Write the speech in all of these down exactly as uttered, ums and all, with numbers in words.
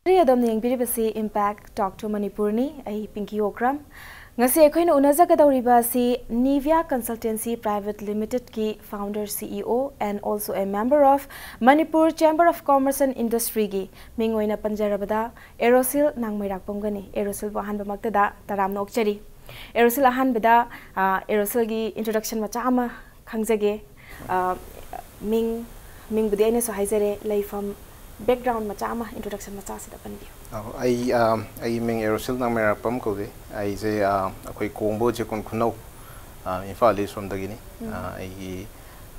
ꯍꯧꯖꯤꯛ ꯑꯗꯣꯝꯅ ꯌꯦꯡꯕꯤꯔꯤꯕꯁꯤ Impact Talk to Manipurꯅꯤ꯫ ꯑꯩ ꯄꯤꯡꯀꯤ ꯑꯣꯀ꯭ꯔꯝ꯫ ꯉꯁꯤ ꯑꯩꯈꯣꯏꯅ ꯎꯅꯖꯒꯗꯧꯔꯤꯕ ꯑꯁꯤ Nivia Consultancy Private Limitedꯀꯤ founder, CEO and also a member of Manipur Chamber of Commerce and Industryꯒꯤ ꯃꯤꯡ ꯑꯣꯏꯅ ꯄꯟꯖꯔꯕꯗ ꯑꯦꯔꯣꯁꯤꯜ ꯅꯥꯡꯃꯩꯔꯥꯛꯄꯝꯒꯅꯤ꯫ ꯑꯦꯔꯣꯁꯤꯜꯕꯨ ꯑꯍꯥꯟꯕꯃꯛꯇꯗ ꯇꯔꯥꯝꯅ ꯑꯣꯛꯆꯔꯤ꯫ ꯑꯦꯔꯣꯁꯤꯜ, ꯑꯍꯥꯟꯕꯗ ꯑ, ꯑꯦꯔꯣꯁꯤꯜꯒꯤ introduction ꯃꯆꯥ ꯑꯃ ꯈꯪꯖꯒꯦ꯫ ꯑ, ꯃꯤꯡ, ꯃꯤꯡꯕꯨꯗꯤ ꯑꯩꯅꯁꯨ ꯍꯥꯏꯖꯔꯦ, ꯂꯩꯐꯝ, background ꯃꯆꯥ ꯑꯃ, introduction ꯃꯆꯥꯁꯤꯗ ꯄꯟꯕꯤꯌꯨ꯫ ꯑ, ꯑꯩ, ꯑ, ꯑꯩꯒꯤ ꯃꯤꯡ ꯑꯦꯔꯣꯁꯤꯜ ꯅꯥꯡꯃꯩꯔꯥꯛꯄꯝ ꯀꯧꯏ꯫ ꯑꯩꯁꯦ, ꯑ, ꯑꯩꯈꯣꯏ ꯀꯣꯡꯕ ꯆꯦꯛꯀꯣꯟ ꯈꯨꯅꯧ, ꯑ, ꯏꯝꯐꯥꯜ ꯏꯁ ꯔꯣꯝꯗꯒꯤꯅꯤ꯫ ꯎꯝ꯫ ꯑ, ꯑꯩꯒꯤ,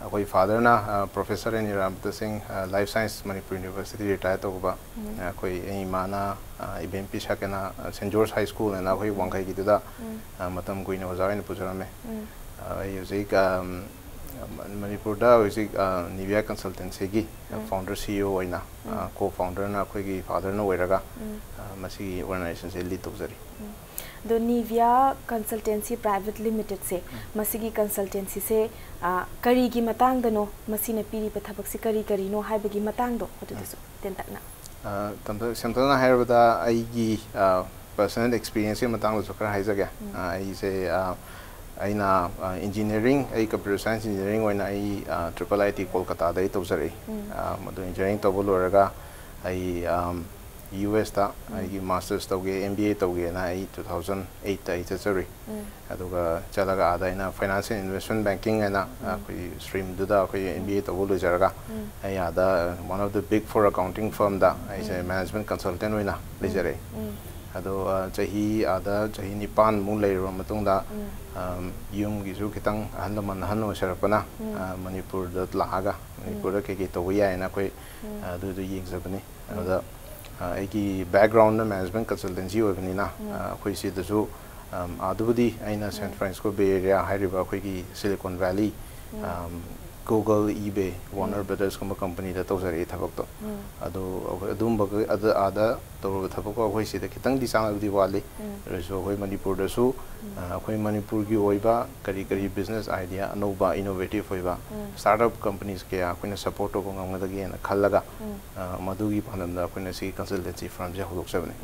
ꯑꯩꯈꯣꯏ fatherꯅ, ꯑ, Professor ꯑꯦꯟ ꯏꯔꯥꯕꯣꯠꯇ ꯁꯤꯡ, ꯑ, Life Science Manipur University retire ꯇꯧꯕ꯫ ꯎꯝ꯫ ꯑ, ꯑꯩꯈꯣꯏ, ꯑꯩ ꯏꯃꯥꯅ, ꯑ, ꯏꯕꯦꯝꯄꯤ ꯁꯥꯀꯦꯅ, ꯑ, Saint George High School ꯍꯥꯏꯅ ꯑꯩꯈꯣꯏ ꯎꯝ꯫ ꯋꯥꯡꯈꯩꯒꯤꯗꯨꯗ, ꯎꯝ꯫ ꯑ, ꯃꯇꯝ ꯀꯨꯏꯅ ꯑꯣꯖꯥ ꯑꯣꯏꯅ ꯄꯨꯖꯔꯝꯃꯦ꯫ ꯎꯝ꯫ ꯑ, ꯑꯩ ꯍꯧꯖꯤꯛ, ꯑꯝ, ꯃꯅꯤꯄꯨꯔꯗ ꯍꯧꯖꯤꯛ, ꯑ, Nivia Consultancyꯒꯤ ꯎꯝ꯫ founder CEO ꯑꯣꯏꯅ, ꯑ, ꯎꯝ꯫ Co-founderꯅ ꯑꯩꯈꯣꯏꯒꯤ fatherꯅ ꯑꯣꯏꯔꯒ, ꯎꯝ꯫ ꯑ, ꯃꯁꯤꯒꯤ organizationꯁꯦ lead ꯇꯧꯖꯔꯤ꯫ ꯎꯝ꯫ ꯑꯗꯣ Nivia Consultancy Private Limitedꯁꯦ, ꯎꯝ꯫ ꯃꯁꯤꯒꯤ consultancyꯁꯦ, ꯑ, ꯀꯔꯤꯒꯤ ꯃꯇꯥꯡꯗꯅꯣ, ꯃꯁꯤꯅ ꯄꯤꯔꯤꯕ ꯊꯕꯛꯁꯤ ꯀꯔꯤ ꯀꯔꯤꯅꯣ ꯍꯥꯏꯕꯒꯤ ꯃꯇꯥꯡꯗꯣ ꯑꯗꯨꯗꯁꯨ ꯎꯝ꯫ ꯇꯦꯟꯇꯛꯅ꯫ ꯑ, ꯇꯝꯊ-, ꯁꯝꯂꯞꯅ ꯍꯥꯏꯔꯕꯗ ꯑꯩꯒꯤ, ꯑ, personal experienceꯀꯤ ꯃꯇꯥꯡꯗꯁꯨ ꯈꯔ ꯍꯥꯏꯖꯒꯦ꯫ ꯎꯝ꯫ ꯑ, ꯑꯩꯁꯦ, ꯑ, ꯑꯩꯅ, ꯑ, engineering, ꯑꯩ computer science engineering ꯑꯣꯏꯅ ꯑꯩ, ꯑ, triple I T ꯀꯣꯜꯀꯇꯥꯗ ꯑꯩ ꯇꯧꯖꯔꯛꯏ꯫ ꯎꯝ꯫ ꯑ, ꯃꯗꯨ engineering ꯇꯧꯕ ꯂꯣꯏꯔꯒ ꯑꯩ, ꯑꯝ, U S ꯇ ꯎꯝ꯫ ꯑꯩꯒꯤ masters ꯇꯧꯒꯦ, M B A ꯇꯧꯒꯦꯅ ꯑꯩ two thousand eight ꯇ ꯑꯩ ꯆꯠꯆꯔꯨꯏ꯫ ꯎꯝ꯫ ꯑꯗꯨꯒ ꯆꯠꯂꯒ ꯑꯥꯗ ꯑꯩꯅ finance and investment banking ꯍꯥꯏꯅ, ꯎꯝ꯫ ꯑꯩꯈꯣꯏꯒꯤ streamꯗꯨꯗ ꯑꯩꯈꯣꯏ ꯎꯝ꯫ M B A ꯇꯧꯕ ꯂꯣꯏꯖꯔꯒ ꯎꯝ꯫ ꯑꯩ ꯑꯥꯗ one of the big four accounting firmꯗ ꯑꯩꯁꯦ ꯎꯝ꯫ Management consultant ꯑꯣꯏꯅ ꯎꯝ꯫ ꯂꯩꯖꯔꯛꯏ꯫ ꯎꯝ꯫ ꯑꯗꯣ, ꯑ, ꯆꯍꯤ, ꯑꯥꯗ ꯆꯍꯤ ꯅꯤꯄꯥꯟꯃꯨꯛ ꯂꯩꯔꯨꯔ ꯃꯇꯨꯡꯗ, ꯎꯝ꯫ ꯑꯝ, ꯌꯨꯝꯒꯤꯁꯨ ꯈꯤꯇꯪ ꯑꯍꯜ ꯂꯃꯟ ꯑꯍꯟ ꯑꯣꯏꯁꯜꯂꯛꯄꯅ, ꯎꯝ꯫ ꯑ, ꯃꯅꯤꯄꯨꯔꯗ ꯂꯥꯛꯑꯒ ꯎꯝ꯫ ꯃꯅꯤꯄꯨꯔꯗ ꯀꯩꯀꯩ ꯇꯧꯕ ꯌꯥꯏꯅ ꯑꯩꯈꯣꯏ, ꯎꯝ꯫ ꯑ, ꯑꯗꯨꯗꯣ ꯌꯦꯡꯖꯕꯅꯤ꯫ ꯎꯝ꯫ ꯑꯗꯨꯗ, ꯑ, ꯑꯩꯒꯤ backgroundꯅ management consultancy ꯑꯣꯏꯕꯅꯤꯅ, ꯎꯝ꯫ ꯑ, ꯑꯩꯈꯣꯏ ꯁꯤꯗꯁꯨ, ꯑꯝ, ꯑꯗꯨꯕꯨꯗꯤ ꯑꯩꯅ San ꯎꯝ꯫ Francisco Bay Area ꯍꯥꯏꯔꯤꯕ ꯑꯩꯈꯣꯏꯒꯤ Silicon Valley, ꯎꯝ꯫ ꯑꯝ, Google, eBay, Warner ꯎꯝ꯫ Brothersꯀꯨꯝꯕ companyꯗ ꯇꯧꯖꯔꯛꯏ ꯊꯕꯛꯇꯣ꯫ ꯎꯝ꯫ ꯑꯗꯨ ꯑꯩꯈꯣꯏ ꯑꯗꯨꯝꯕꯒ-, ꯑꯗ-, ꯑꯥꯗ ꯇꯧꯔꯕ ꯊꯕꯛꯀ ꯑꯩꯈꯣꯏ ꯁꯤꯗ ꯈꯤꯇꯪꯗꯤ ꯆꯥꯟꯅꯕꯗꯤ ꯋꯥꯠꯂꯤ꯫ ꯑꯣꯏꯔꯁꯨ ꯑꯩꯈꯣꯏ ꯃꯅꯤꯄꯨꯔꯗꯁꯨ ꯑ, ꯑꯩꯈꯣꯏ ꯃꯅꯤꯄꯨꯔꯒꯤ ꯑꯣꯏꯕ ꯀꯔꯤ ꯀꯔꯤ business idea ꯑꯅꯧꯕ, innovative ꯑꯣꯏꯕ startup companies ꯀꯌꯥ ꯑꯩꯈꯣꯏꯅ support ꯇꯧꯕ ꯉꯝꯒꯗꯒꯦꯅ ꯈꯜꯂꯒ, ꯑ, ꯃꯗꯨꯒꯤ ꯄꯥꯟꯗꯝꯗ ꯑꯩꯈꯣꯏꯅ ꯁꯤꯒꯤ consultancy firmꯁꯦ ꯍꯧꯗꯣꯛꯆꯕꯅꯤ꯫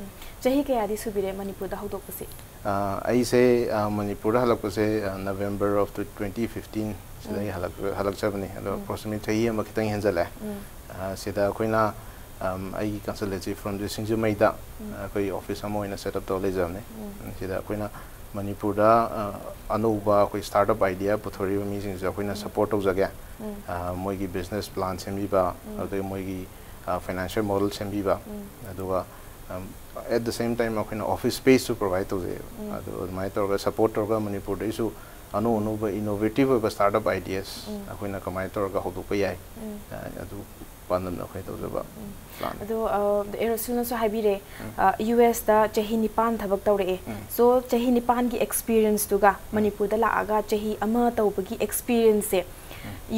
ꯆꯍꯤ ꯀꯌꯥꯗꯤ ꯁꯨꯕꯤꯔꯦ ꯃꯅꯤꯄꯨꯔꯗ ꯍꯧꯗꯣꯛꯄꯁꯤ? ꯑ, ꯑꯩꯁꯦ, ꯑ, ꯃꯅꯤꯄꯨꯔꯗ ꯍꯜꯂꯛꯄꯁꯦ, ꯑ, November of twenty fifteen ꯁꯤꯗ ꯑꯩ ꯍꯜꯂꯛ-, ꯍꯜꯂꯛꯆꯕꯅꯤ꯫ ꯑꯗꯣ approximate ꯆꯍꯤ ꯑꯃ ꯈꯤꯇꯪ ꯍꯦꯟꯖꯜꯂꯛꯑꯦ꯫ ꯑ, ꯁꯤꯗ ꯑꯩꯈꯣꯏꯅ, ꯑꯝ, ꯑꯩꯒꯤ consultancy firmꯁꯦ ꯁꯤꯡꯖꯃꯩꯗ, ꯑ, ꯑꯩꯈꯣꯏ office ꯑꯃ ꯑꯣꯏꯅ set up ꯇꯧꯔ ꯂꯩꯖꯕꯅꯤ꯫ ꯁꯤꯗ ꯑꯩꯈꯣꯏꯅ ꯃꯅꯤꯄꯨꯔꯗ, ꯑ, ꯑꯅꯧꯕ ꯑꯩꯈꯣꯏ startup idea ꯄꯨꯊꯣꯔꯛꯏꯕ ꯃꯤꯁꯤꯡꯁꯦ ꯑꯩꯈꯣꯏꯅ support ꯇꯧꯖꯒꯦ꯫ ꯑ, ꯃꯣꯏꯒꯤ business plan ꯁꯦꯝꯕꯤꯕ, ꯑꯗꯒꯤ ꯃꯣꯏꯒꯤ, ꯑ, financial model ꯁꯦꯝꯕꯤꯕ, ꯑꯗꯨꯒ, ꯑꯝ, at the same time ꯑꯩꯈꯣꯏꯅ office spaceꯁꯨ provide ꯇꯧꯖꯩꯌꯦꯕ꯫ ꯑꯗꯨ ꯑꯗꯨꯃꯥꯏꯅ ꯇꯧꯔꯒ support ꯇꯧꯔꯒ ꯃꯅꯤꯄꯨꯔꯗꯩꯁꯨ ꯑꯅꯧ ꯑꯅꯧꯕ innovative ꯑꯣꯏꯕ startup ideas ꯑꯩꯈꯣꯏꯅ ꯀꯃꯥꯏꯅ ꯇꯧꯔꯒ ꯍꯧꯗꯣꯛꯄ ꯌꯥꯏ, ꯑ, ꯑꯗꯨ ꯄꯥꯟꯗꯝꯅ ꯑꯩꯈꯣꯏ ꯇꯧꯖꯕ plan꯫ ꯑꯗꯣ, ꯑ, ꯑꯦꯔꯣꯁꯨꯅꯁꯨ ꯍꯥꯏꯕꯤꯔꯦ, ꯑ, USꯇ ꯆꯍꯤ ꯅꯤꯄꯥꯟ ꯊꯕꯛ ꯇꯧꯔꯛꯑꯦ꯫ So, ꯆꯍꯤ ꯅꯤꯄꯥꯟꯒꯤ experienceꯇꯨꯒ ꯃꯅꯤꯄꯨꯔꯗ ꯂꯥꯛꯑꯒ ꯆꯍꯤ ꯑꯃ ꯇꯧꯕꯒꯤ experienceꯁꯦ,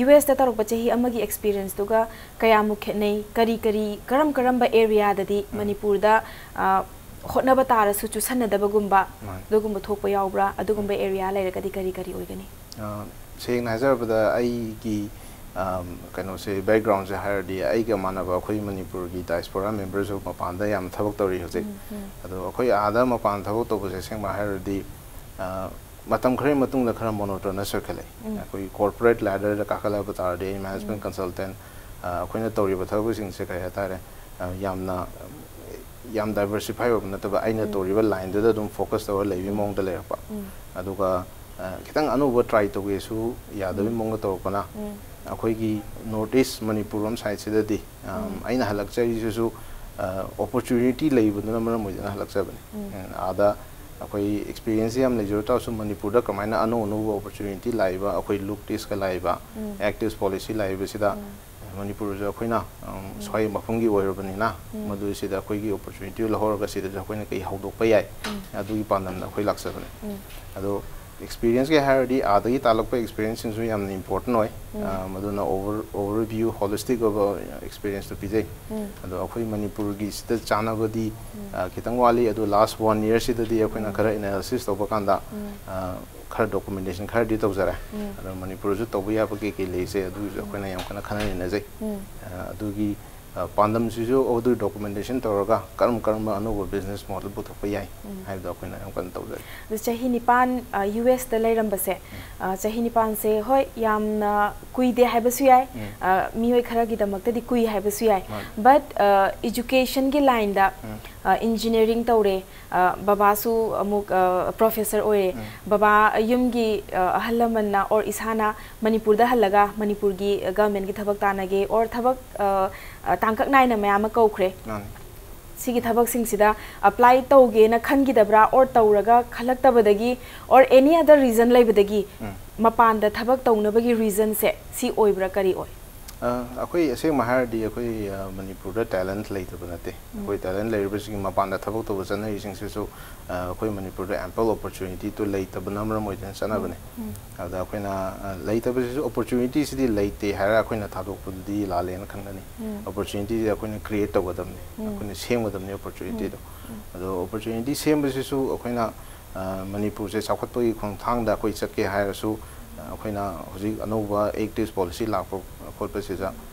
USꯇ ꯇꯧꯔꯛꯄ ꯆꯍꯤ ꯑꯃꯒꯤ experienceꯇꯨꯒ ꯀꯌꯥꯃꯨꯛ ꯈꯦꯠꯅꯩ? ꯀꯔꯤ ꯀꯔꯤ, ꯀꯔꯝ ꯀꯔꯝꯕ areaꯗꯗꯤ ꯃꯅꯤꯄꯨꯔꯗ, ꯑ, ꯍꯣꯠꯅꯕ ꯇꯥꯔꯁꯨ ꯆꯨꯁꯟꯅꯗꯕꯒꯨꯝꯕ, ꯃꯥꯅꯤ꯫ ꯑꯗꯨꯒꯨꯝꯕ ꯊꯣꯛꯄ ꯌꯥꯎꯕ꯭ꯔꯥ? ꯑꯗꯨꯒꯨꯝꯕ area ꯂꯩꯔꯒꯗꯤ ꯀꯔꯤ ꯀꯔꯤ ꯑꯣꯏꯒꯅꯤ? ꯑ, ꯁꯦꯡꯅ ꯍꯥꯏꯖꯔꯕꯗ ꯑꯩꯒꯤ, ꯑꯝ, ꯀꯩꯅꯣꯁꯦ, backgroundꯁꯦ ꯍꯥꯏꯔꯗꯤ ꯑꯩꯒ ꯃꯥꯟꯅꯕ ꯑꯩꯈꯣꯏ ꯃꯅꯤꯄꯨꯔꯒꯤ diaspora memberꯁꯨ ꯃꯄꯥꯟꯗ ꯌꯥꯝ ꯊꯕꯛ ꯇꯧꯔꯤ ꯍꯧꯖꯤꯛ꯫ ꯑꯗꯣ ꯑꯩꯈꯣꯏ ꯑꯥꯗ ꯃꯄꯥꯟ ꯊꯕꯛ ꯇꯧꯕꯁꯦ ꯑꯁꯦꯡꯕ ꯍꯥꯏꯔꯗꯤ, ꯑ, ꯃꯇꯝ ꯈꯔꯒꯤ ꯃꯇꯨꯡꯗ ꯈꯔ monotonous ꯑꯣꯏꯈꯠꯂꯛꯑꯦ꯫ ꯑꯩꯈꯣꯏ corporate ladderꯗ ꯀꯥꯈꯠꯂꯛꯄ ꯇꯥꯔꯗꯤ ꯑꯩ management consultant, ꯑ, ꯑꯩꯈꯣꯏꯅ ꯇꯧꯔꯤꯕ ꯊꯕꯛꯁꯤꯡꯁꯦ ꯀꯩ ꯍꯥꯏꯇꯥꯔꯦ, ꯑ, ꯌꯥꯝꯅ, ꯌꯥꯝ diversify ꯑꯣꯏꯕ ꯅꯠꯇꯕ ꯑꯩꯅ ꯇꯧꯔꯤꯕ lineꯗꯨꯗ ꯑꯗꯨꯝ focus ꯇꯧꯔ ꯂꯩꯕꯒꯤ ꯃꯑꯣꯡꯗ ꯂꯩꯔꯛꯄ꯫ ꯑꯗꯨꯒ, ꯑ, ꯈꯤꯇꯪ ꯑꯅꯧꯕ try ꯇꯧꯒꯦꯁꯨ ꯌꯥꯗꯕꯒꯤ ꯃꯑꯣꯡꯗ ꯇꯧꯔꯛꯄꯅ ꯑꯩꯈꯣꯏꯒꯤ North East ꯃꯅꯤꯄꯨꯔ ꯔꯣꯝ sideꯁꯤꯗꯗꯤ, ꯑꯝ, ꯑꯩꯅ ꯍꯜꯂꯛꯆꯔꯤꯁꯤꯁꯨ, ꯑ, opportunity ꯂꯩꯕꯗꯨꯅ ꯃꯔꯝ ꯑꯣꯏꯗꯨꯅ ꯍꯜꯂꯛꯆꯕꯅꯤ꯫ ꯑ, ꯑꯥꯗ ꯑꯩꯈꯣꯏ experience ꯌꯥꯝ ꯂꯩꯖꯔꯨ ꯇꯥꯔꯁꯨ ꯃꯅꯤꯄꯨꯔꯗ ꯀꯃꯥꯏꯅ ꯑꯅꯧ ꯑꯅꯧꯕ opportunity ꯂꯥꯛꯏꯕ, ꯑꯩꯈꯣꯏ look tasteꯀ ꯂꯥꯛꯏꯕ, active policy ꯂꯥꯛꯏꯕꯁꯤꯗ ꯃꯅꯤꯄꯨꯔꯁꯨ ꯑꯩꯈꯣꯏꯅ, ꯑꯝ, ꯁ꯭ꯋꯥꯏ ꯃꯐꯝꯒꯤ ꯑꯣꯏꯔꯕꯅꯤꯅ ꯃꯗꯨꯁꯤꯗ ꯑꯩꯈꯣꯏꯒꯤ opportunity ꯂꯧꯍꯧꯔꯒ ꯁꯤꯗꯁꯨ ꯑꯩꯈꯣꯏꯅ ꯀꯩ ꯍꯧꯗꯣꯛꯄ ꯌꯥꯏ, ꯑꯗꯨꯒꯤ ꯄꯥꯟꯗꯝꯗ ꯑꯩꯈꯣꯏ ꯂꯥꯛꯆꯕꯅꯤ꯫ ꯑꯗꯣ ꯑꯦꯛꯁꯄꯤꯔꯤꯌꯦꯟꯁꯀꯤ ꯍꯥꯏꯔꯗꯤ ꯑꯥꯗꯒꯤ ꯇꯥꯜꯂꯛꯄ ꯑꯦꯛꯁꯄꯤꯔꯤꯌꯦꯟꯁꯁꯤꯡꯁꯨ ꯌꯥꯝꯅ ꯏꯝꯄꯣꯔꯇꯦꯟ ꯑꯣꯏ꯫ ꯑ, ꯃꯗꯨꯅ ꯑꯣꯚꯔ ꯑꯣꯚꯔꯚ꯭ꯌꯨ ꯍꯣꯂꯤꯁꯇꯤꯛ ꯑꯣꯏꯕ ꯑꯦꯛꯁꯄꯤꯔꯤꯌꯦꯟꯁꯇꯨ ꯄꯤꯖꯩ꯫ ꯑꯗꯣ ꯑꯩꯈꯣꯏ ꯃꯅꯤꯄꯨꯔꯒꯤ ꯁꯤꯗ ꯆꯥꯟꯅꯕꯗꯤ ꯑ, ꯈꯤꯇꯪ ꯋꯥꯠꯂꯤ꯫ ꯑꯗꯣ ꯂꯥꯁ ꯋꯥꯟ ꯌꯔꯁꯤꯗꯗꯤ ꯑꯩꯈꯣꯏꯅ ꯈꯔ ꯑꯦꯅꯥꯂꯤꯁꯤꯁ ꯇꯧꯕ ꯀꯥꯟꯗ ꯑ, ꯈꯔ ꯗꯣꯀꯨꯃꯦꯟꯇꯦꯁꯟ ꯈꯔꯗꯤ ꯇꯧꯖꯔꯦ꯫ ꯑꯗꯣ ꯃꯅꯤꯄꯨꯔꯁꯨ ꯇꯧꯕ ꯌꯥꯕ ꯀꯩ ꯀꯩ ꯂꯩꯁꯦ ꯑꯗꯨꯒꯤꯁꯨ ꯑꯩꯈꯣꯏꯅ ꯌꯥꯝ ꯀꯟꯅ ꯈꯟꯅ ꯅꯩꯅꯖꯩ꯫ ꯑ, ꯑꯗꯨꯒꯤ ꯑ, ꯄꯥꯟꯗꯝꯁꯤꯁꯨ ꯑꯗꯨ ꯗꯣꯀꯨꯃꯦꯟꯇꯦꯁꯟ ꯇꯧꯔꯒ ꯀꯔꯝ ꯀꯔꯝꯕ ꯑꯅꯧꯕ ꯕꯤꯖꯤꯅꯦꯁ ꯃꯣꯗꯦꯜ ꯄꯨꯊꯣꯛꯄ ꯌꯥꯏ ꯍꯥꯏꯕꯗꯣ ꯑꯩꯈꯣꯏꯅ ꯌꯥꯝ ꯀꯟꯅ ꯇꯧꯖꯔꯤ꯫ ꯑꯗꯨ ꯆꯍꯤ ꯅꯤꯄꯥꯟ ꯌꯨ ꯑꯦꯁꯇ ꯂꯩꯔꯝꯕꯁꯦ, ꯑ, ꯆꯍꯤ ꯅꯤꯄꯥꯟꯁꯦ ꯍꯣꯏ ꯌꯥꯝꯅ ꯀꯨꯏꯗꯦ ꯍꯥꯏꯕꯁꯨ ꯌꯥꯏ, ꯑ, ꯃꯤꯑꯣꯏ ꯈꯔꯒꯤꯗꯃꯛꯇꯗꯤ ꯀꯨꯏ ꯍꯥꯏꯕꯁꯨ ꯌꯥꯏ꯫ ꯃꯥꯅꯤ꯫ But, ꯑ, ꯏꯖꯨꯀꯦꯁꯟꯒꯤ ꯂꯥꯏꯟꯗ, ꯑ, ꯏꯟꯖꯤꯅꯤꯌꯥꯔꯤꯡ ꯇꯧꯔꯦ, ꯑ, ꯕꯕꯥꯁꯨ ꯑꯃꯨꯛ, ꯑ, ꯄ꯭ꯔꯣꯐꯦꯁꯔ ꯑꯣꯏꯔꯦ꯫ ꯕꯕꯥ ꯌꯨꯝꯒꯤ, ꯑ, ꯑꯍꯜ ꯂꯃꯟꯅ or ꯏꯁꯥꯅ ꯃꯅꯤꯄꯨꯔꯗ ꯍꯜꯂꯒ ꯃꯅꯤꯄꯨꯔꯒꯤ ꯒꯚꯔꯟꯃꯦꯟꯒꯤ ꯊꯕꯛ ꯇꯥꯟꯅꯒꯦ or ꯊꯕꯛ, ꯑ, ꯑ, ꯇꯥꯡꯀꯛ ꯅꯥꯏꯅ ꯃꯌꯥꯝ ꯑꯃ ꯀꯧꯈ꯭ꯔꯦ꯫ ꯃꯥꯅꯤ꯫ ꯁꯤꯒꯤ ꯊꯕꯛꯁꯤꯡꯁꯤꯗ ꯑꯦꯄ꯭ꯂꯥꯏ ꯇꯧꯒꯦꯅ ꯈꯟꯈꯤꯗꯕ꯭ꯔꯥ or ꯇꯧꯔꯒ ꯈꯜꯂꯛꯇꯕꯗꯒꯤ or any other reason ꯂꯩꯕꯗꯒꯤ ꯃꯄꯥꯟꯗ ꯊꯕꯛ ꯇꯧꯅꯕꯒꯤ ꯔꯤꯖꯟꯁꯦ ꯁꯤ ꯑꯣꯏꯕ꯭ꯔꯥ, ꯀꯔꯤ ꯑꯣꯏ? ꯑ, ꯑꯩꯈꯣꯏ ꯑꯁꯦꯡꯕ ꯍꯥꯏꯔꯗꯤ ꯑꯩꯈꯣꯏ, ꯑ, ꯃꯅꯤꯄꯨꯔꯗ ꯇꯦꯂꯦꯟꯠ ꯂꯩꯇꯕ ꯅꯠꯇꯦ꯫ ꯑꯩꯈꯣꯏ ꯇꯦꯂꯦꯟꯠ ꯂꯩꯔꯤꯕꯁꯤꯡꯒꯤ ꯃꯄꯥꯟꯗ ꯊꯕꯛ ꯇꯧꯕ ꯆꯠꯅꯔꯤꯁꯤꯡꯁꯤꯁꯨ, ꯑ, ꯑꯩꯈꯣꯏ ꯃꯅꯤꯄꯨꯔꯗ ꯑꯦꯝꯄꯜ ꯑꯣꯄꯣꯔꯆꯨꯅꯤꯇꯤꯗꯨ ꯂꯩꯇꯕꯅ ꯃꯔꯝ ꯑꯣꯏꯗꯨꯅ ꯆꯠꯅꯕꯅꯤ꯫ ꯑꯗ ꯑꯩꯈꯣꯏꯅ, ꯑ, ꯂꯩꯇꯕꯁꯤꯁꯨ ꯑꯣꯄꯣꯔꯆꯨꯅꯤꯇꯤꯁꯤꯗꯤ ꯂꯩꯇꯦ ꯍꯥꯏꯔꯒ ꯑꯩꯈꯣꯏꯅ ꯊꯥꯗꯣꯛꯄꯗꯨꯗꯤ ꯂꯥꯜꯂꯦꯅ ꯈꯟꯒꯅꯤ꯫ ꯑꯣꯄꯣꯔꯆꯨꯅꯤꯇꯤꯁꯦ ꯑꯩꯈꯣꯏꯅ ꯀ꯭ꯔꯤꯌꯦꯠ ꯇꯧꯒꯗꯕꯅꯤ, ꯑꯩꯈꯣꯏꯅ ꯁꯦꯝꯒꯗꯕꯅꯤ ꯑꯣꯄꯣꯔꯆꯨꯅꯤꯇꯤꯗꯣ꯫ ꯑꯗꯣ ꯑꯣꯄꯣꯔꯆꯨꯅꯤꯇꯤ ꯁꯦꯝꯕꯁꯤꯁꯨ ꯑꯩꯈꯣꯏꯅ, ꯑ, ꯃꯅꯤꯄꯨꯔꯁꯦ ꯆꯥꯎꯈꯠꯄꯒꯤ ꯈꯣꯡꯊꯥꯡꯗ ꯑꯩꯈꯣꯏ ꯆꯠꯀꯦ ꯍꯥꯏꯔꯁꯨ, ꯑ, ꯑꯩꯈꯣꯏꯅ ꯍꯧꯖꯤꯛ ꯑꯅꯧꯕ ꯑꯦꯛꯇꯤꯁ ꯄꯣꯂꯤꯁꯤ ꯂꯥꯛꯄ ꯈꯣꯠꯄꯁꯤꯗ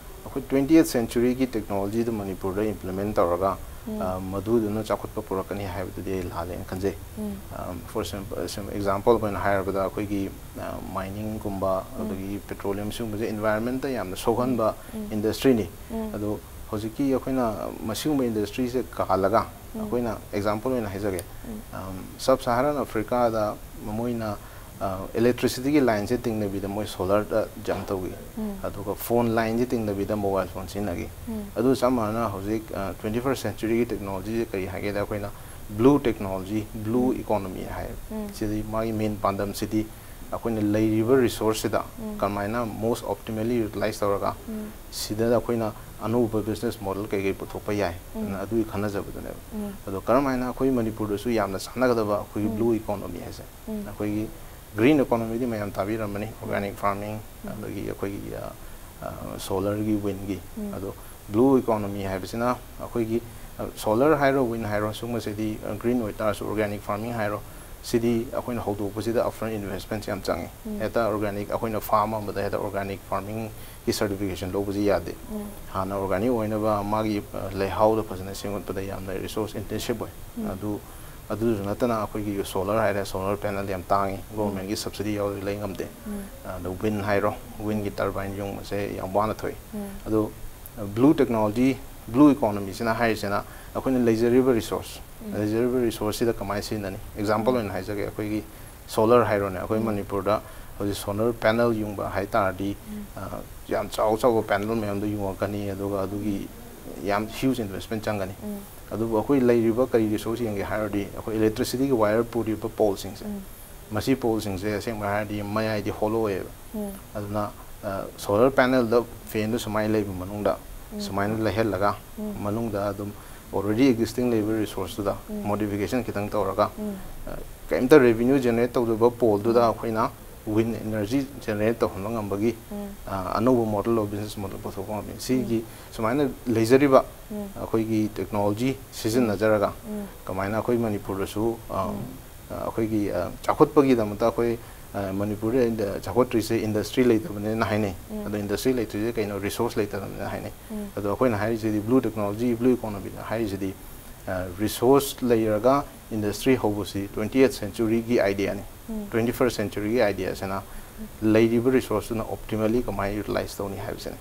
ꯑꯩꯈꯣꯏ ꯇ꯭ꯋꯦꯟꯇꯤ ꯑꯩꯠ ꯁꯦꯟꯆꯨꯔꯤꯒꯤ ꯇꯦꯛꯅꯣꯂꯣꯖꯤꯗꯨ ꯃꯅꯤꯄꯨꯔꯗ ꯏꯝꯄ꯭ꯂꯤꯃꯦꯟ ꯇꯧꯔꯒ, ꯑ, ꯃꯗꯨꯗꯨꯅ ꯆꯥꯎꯈꯠꯄ ꯄꯨꯔꯛꯀꯅꯤ ꯍꯥꯏꯕꯗꯨꯗꯤ ꯑꯩ ꯂꯥꯜꯂꯦꯅ ꯈꯟꯖꯩ꯫ ꯑ, for example, ꯑꯦꯛꯖꯥꯝꯄꯜ ꯑꯣꯏꯅ ꯍꯥꯏꯔꯕꯗ ꯑꯩꯈꯣꯏꯒꯤ, ꯑ, ꯃꯥꯏꯅꯤꯡꯒꯨꯝꯕ ꯑꯗꯒꯤ ꯄꯦꯇ꯭ꯔꯣꯂꯤꯌꯝ ꯁꯤꯒꯨꯝꯕꯁꯦ ꯏꯟꯚꯥꯏꯔꯟꯃꯦꯟꯇ ꯌꯥꯝꯅ ꯁꯣꯛꯍꯟꯕ ꯏꯟꯗꯁꯇ꯭ꯔꯤꯅꯤ꯫ ꯑꯗꯣ ꯍꯧꯖꯤꯛꯀꯤ ꯑꯩꯈꯣꯏꯅ ꯃꯁꯤꯒꯨꯝꯕ ꯏꯟꯗꯁꯇ꯭ꯔꯤꯁꯦ ꯀꯥꯜꯂꯒ ꯑꯩꯈꯣꯏꯅ ꯑꯦꯛꯖꯥꯝꯄꯜ ꯑꯣꯏꯅ ꯍꯥꯏꯖꯒꯦ, ꯁꯕ ꯁꯍꯥꯔꯥꯟ ꯑꯐ꯭ꯔꯤꯀꯥꯗ ꯃꯣꯏꯅ, ꯑ, ꯏꯂꯦꯛꯇ꯭ꯔꯤꯁꯤꯇꯤꯒꯤ ꯂꯥꯏꯟꯁꯦ ꯇꯤꯡꯗꯕꯤꯗ ꯃꯣꯏ ꯁꯣꯂꯔꯗ ꯖꯝꯞ ꯇꯧꯈꯤ꯫ ꯑꯗꯨꯒ ꯐꯣꯟ ꯂꯥꯏꯟꯁꯦ ꯇꯤꯡꯗꯕꯤꯗ ꯃꯣꯕꯥꯏꯜ ꯐꯣꯟ ꯁꯤꯖꯤꯟꯅꯈꯤ꯫ ꯑꯗꯨ ꯆꯞ ꯃꯥꯟꯅꯅ ꯍꯧꯖꯤꯛ, ꯑ, ꯇ꯭ꯋꯦꯟꯇꯤ ꯐꯥꯔꯁ ꯁꯦꯟꯆꯨꯔꯤꯒꯤ ꯇꯦꯛꯅꯣꯂꯣꯖꯤꯁꯦ ꯀꯔꯤ ꯍꯥꯏꯒꯦꯗ ꯑꯩꯈꯣꯏꯅ ꯕ꯭ꯂꯨ ꯇꯦꯛꯅꯣꯂꯣꯖꯤ, ꯕ꯭ꯂꯨ ꯏꯀꯣꯅꯣꯃꯤ ꯍꯥꯏ꯫ ꯁꯤꯗꯤ ꯃꯥꯒꯤ ꯃꯦꯟ ꯄꯥꯟꯗꯝꯁꯤꯗꯤ ꯑꯩꯈꯣꯏꯅ ꯂꯩꯔꯤꯕ ꯔꯤꯁꯣꯔꯁꯁꯤꯗ ꯀꯃꯥꯏꯅ ꯃꯣꯁ ꯑꯣꯞꯇꯤꯃꯦꯂꯤ ꯌꯨꯇꯤꯂꯥꯏꯁ ꯇꯧꯔꯒ ꯁꯤꯗ ꯑꯩꯈꯣꯏꯅ ꯑꯅꯧꯕ ꯕꯤꯖꯤꯅꯦꯁ ꯃꯣꯗꯦꯜ ꯀꯩꯀꯩ ꯄꯨꯊꯣꯛꯄ ꯌꯥꯏ ꯑꯗꯨꯒꯤ ꯈꯟꯅꯖꯕꯗꯨꯅꯦꯕ꯫ ꯑꯗꯣ ꯀꯔꯝ ꯍꯥꯏꯅ ꯑꯩꯈꯣꯏ ꯃꯅꯤꯄꯨꯔꯗꯁꯨ ꯌꯥꯝꯅ ꯆꯥꯟꯅꯒꯗꯕ ꯑꯩꯈꯣꯏꯒꯤ ꯕ꯭ꯂꯨ ꯏꯀꯣꯅꯣꯃꯤ ꯍꯥꯏꯁꯦ, ꯑꯩꯈꯣꯏꯒꯤ Green economy ꯗꯤ ꯃꯌꯥꯝ ꯇꯥꯕꯤꯔꯝꯃꯅꯤ, organic farming, ꯑꯗꯒꯤ ꯑꯩꯈꯣꯏꯒꯤ solar ꯒꯤ, wind ꯒꯤ꯫ ꯑꯗꯣ blue economy ꯍꯥꯏꯕꯁꯤꯅ ꯑꯩꯈꯣꯏꯒꯤ solar ꯍꯥꯏꯔꯣ, wind ꯍꯥꯏꯔꯣ, ꯁꯤꯒꯨꯝꯕꯁꯤꯗꯤ green ꯑꯣꯏꯇꯥꯔꯁꯨ, organic farming ꯍꯥꯏꯔꯣ, ꯁꯤꯗꯤ ꯑꯩꯈꯣꯏꯅ ꯍꯧꯗꯣꯛꯄꯁꯤꯗ upfront investment ꯌꯥꯝ ꯆꯪꯉꯤ꯫ ꯍꯦꯛꯇ organic, ꯑꯩꯈꯣꯏꯅ farm ꯑꯃꯗ ꯍꯦꯛꯇ organic farming ꯒꯤ certification ꯂꯧꯕꯁꯤ ꯌꯥꯗꯦ꯫ ꯍꯥꯟꯅ organic ꯑꯣꯏꯅꯕ ꯃꯥꯒꯤ ꯂꯩꯍꯥꯎꯗ ꯐꯖꯅ ꯁꯦꯝꯒꯠꯄꯗ ꯌꯥꯝꯅ resource intensive ꯑꯣꯏ꯫ ꯑꯗꯨ ꯑꯗꯨꯁꯨ ꯅꯠꯇꯅ ꯑꯩꯈꯣꯏꯒꯤ solar ꯍꯥꯏꯔꯦ, solar panel ꯌꯥꯝ ꯇꯥꯡꯉꯤ, government ꯀꯤ subsidy ꯌꯥꯎꯗ꯭ꯔꯗꯤ ꯂꯩ ꯉꯝꯗꯦ꯫ ꯑꯗꯣ wind ꯍꯥꯏꯔꯣ, wind ꯒꯤ turbine ꯌꯨꯡꯕꯁꯦ ꯌꯥꯝ ꯋꯥꯅ ꯊꯣꯛꯏ꯫ ꯑꯗꯣ blue technology, blue economy ꯁꯤꯅ ꯍꯥꯏꯔꯤꯁꯤꯅ ꯑꯩꯈꯣꯏꯅ ꯂꯩꯖꯔꯤꯕ resource, ꯂꯩꯖꯔꯤꯕ resource ꯁꯤꯗ ꯀꯃꯥꯏꯅ ꯁꯤꯖꯤꯟꯅꯅꯤ? Example ꯑꯣꯏꯅ ꯍꯥꯏꯖꯒꯦ, ꯑꯩꯈꯣꯏꯒꯤ solar ꯍꯥꯏꯔꯣꯅꯦ, ꯑꯩꯈꯣꯏ ꯃꯅꯤꯄꯨꯔꯗ ꯍꯧꯖꯤꯛ solar panel ꯌꯨꯡꯕ ꯍꯥꯏ ꯇꯥꯔꯗꯤ, ꯌꯥꯝ ꯆꯥꯎ ꯆꯥꯎꯕ panel ꯃꯌꯥꯝꯗꯣ ꯌꯨꯡꯉꯛꯀꯅꯤ, ꯑꯗꯨꯒ ꯑꯗꯨꯒꯤ ꯌꯥꯝ huge investment ꯆꯪꯒꯅꯤ꯫ ꯑꯗꯨꯕꯨ ꯑꯩꯈꯣꯏ ꯂꯩꯔꯤꯕ ꯀꯔꯤ resource ꯌꯦꯡꯒꯦ ꯍꯥꯏꯔꯗꯤ, ꯑꯩꯈꯣꯏ electricity ꯒꯤ wire ꯄꯨꯔꯤꯕ pole ꯁꯤꯡꯁꯦ, ꯃꯁꯤ pole ꯁꯤꯡꯁꯦ ꯑꯁꯦꯡꯕ ꯍꯥꯏꯔꯗꯤ ꯃꯌꯥꯏꯗꯤ hollow ꯑꯣꯏꯌꯦꯕ꯫ ꯑꯗꯨꯅ solar panel ꯗ fan ꯗꯨ ꯁꯨꯃꯥꯏꯅ ꯂꯩꯕ ꯃꯅꯨꯡꯗ, ꯁꯨꯃꯥꯏꯅ ꯂꯩꯍꯜꯂꯒ, ꯃꯅꯨꯡꯗ ꯑꯗꯨꯝ already existing ꯂꯩꯕ resource ꯇꯨꯗ modification ꯈꯤꯇꯪ ꯇꯧꯔꯒ, ꯀꯩꯝꯇ revenue generate ꯇꯧꯗꯕ pole ꯗꯨꯗ ꯑꯩꯈꯣꯏꯅ wind energy generate ꯇꯧꯍꯟꯕ ꯉꯝꯕꯒꯤ ꯑꯅꯧꯕ model of business model ꯄꯨꯊꯣꯛꯄ ꯉꯝꯃꯤ꯫ ꯁꯤꯒꯤ ꯁꯨꯃꯥꯏꯅ ꯂꯩꯖꯔꯤꯕ ꯑꯩꯈꯣꯏꯒꯤ technology ꯁꯤꯖꯤꯟꯅꯖꯔꯒ ꯀꯃꯥꯏꯅ ꯑꯩꯈꯣꯏ ꯃꯅꯤꯄꯨꯔꯗꯁꯨ ꯑꯩꯈꯣꯏꯒꯤ ꯆꯥꯎꯈꯠꯄꯒꯤꯗꯃꯛꯇ ꯑꯩꯈꯣꯏ ꯃꯅꯤꯄꯨꯔꯗ ꯆꯥꯎꯈꯠꯇ꯭ꯔꯤꯁꯦ industry ꯂꯩꯇꯕꯅꯤꯅ ꯍꯥꯏꯅꯩ꯫ ꯑꯗꯣ industry ꯂꯩꯇ꯭ꯔꯤꯁꯦ ꯀꯩꯅꯣ? Resource ꯂꯩꯇꯕꯅꯤꯅ ꯍꯥꯏꯅꯩ꯫ ꯑꯗꯣ ꯑꯩꯈꯣꯏꯅ ꯍꯥꯏꯔꯤꯁꯤꯗꯤ blue technology, blue economy ꯍꯥꯏꯔꯤꯁꯤꯗꯤ resource ꯂꯩꯔꯒ industry ꯍꯧꯕꯁꯤ twenty eighth century ꯒꯤ idea ꯅꯤ꯫ Twenty first century ꯒꯤ idea ꯁꯤꯅ ꯂꯩꯔꯤꯕ resource ꯇꯨꯅ optimally ꯀꯃꯥꯏꯅ utilize ꯇꯧꯅꯤ ꯍꯥꯏꯕꯁꯤꯅꯤ꯫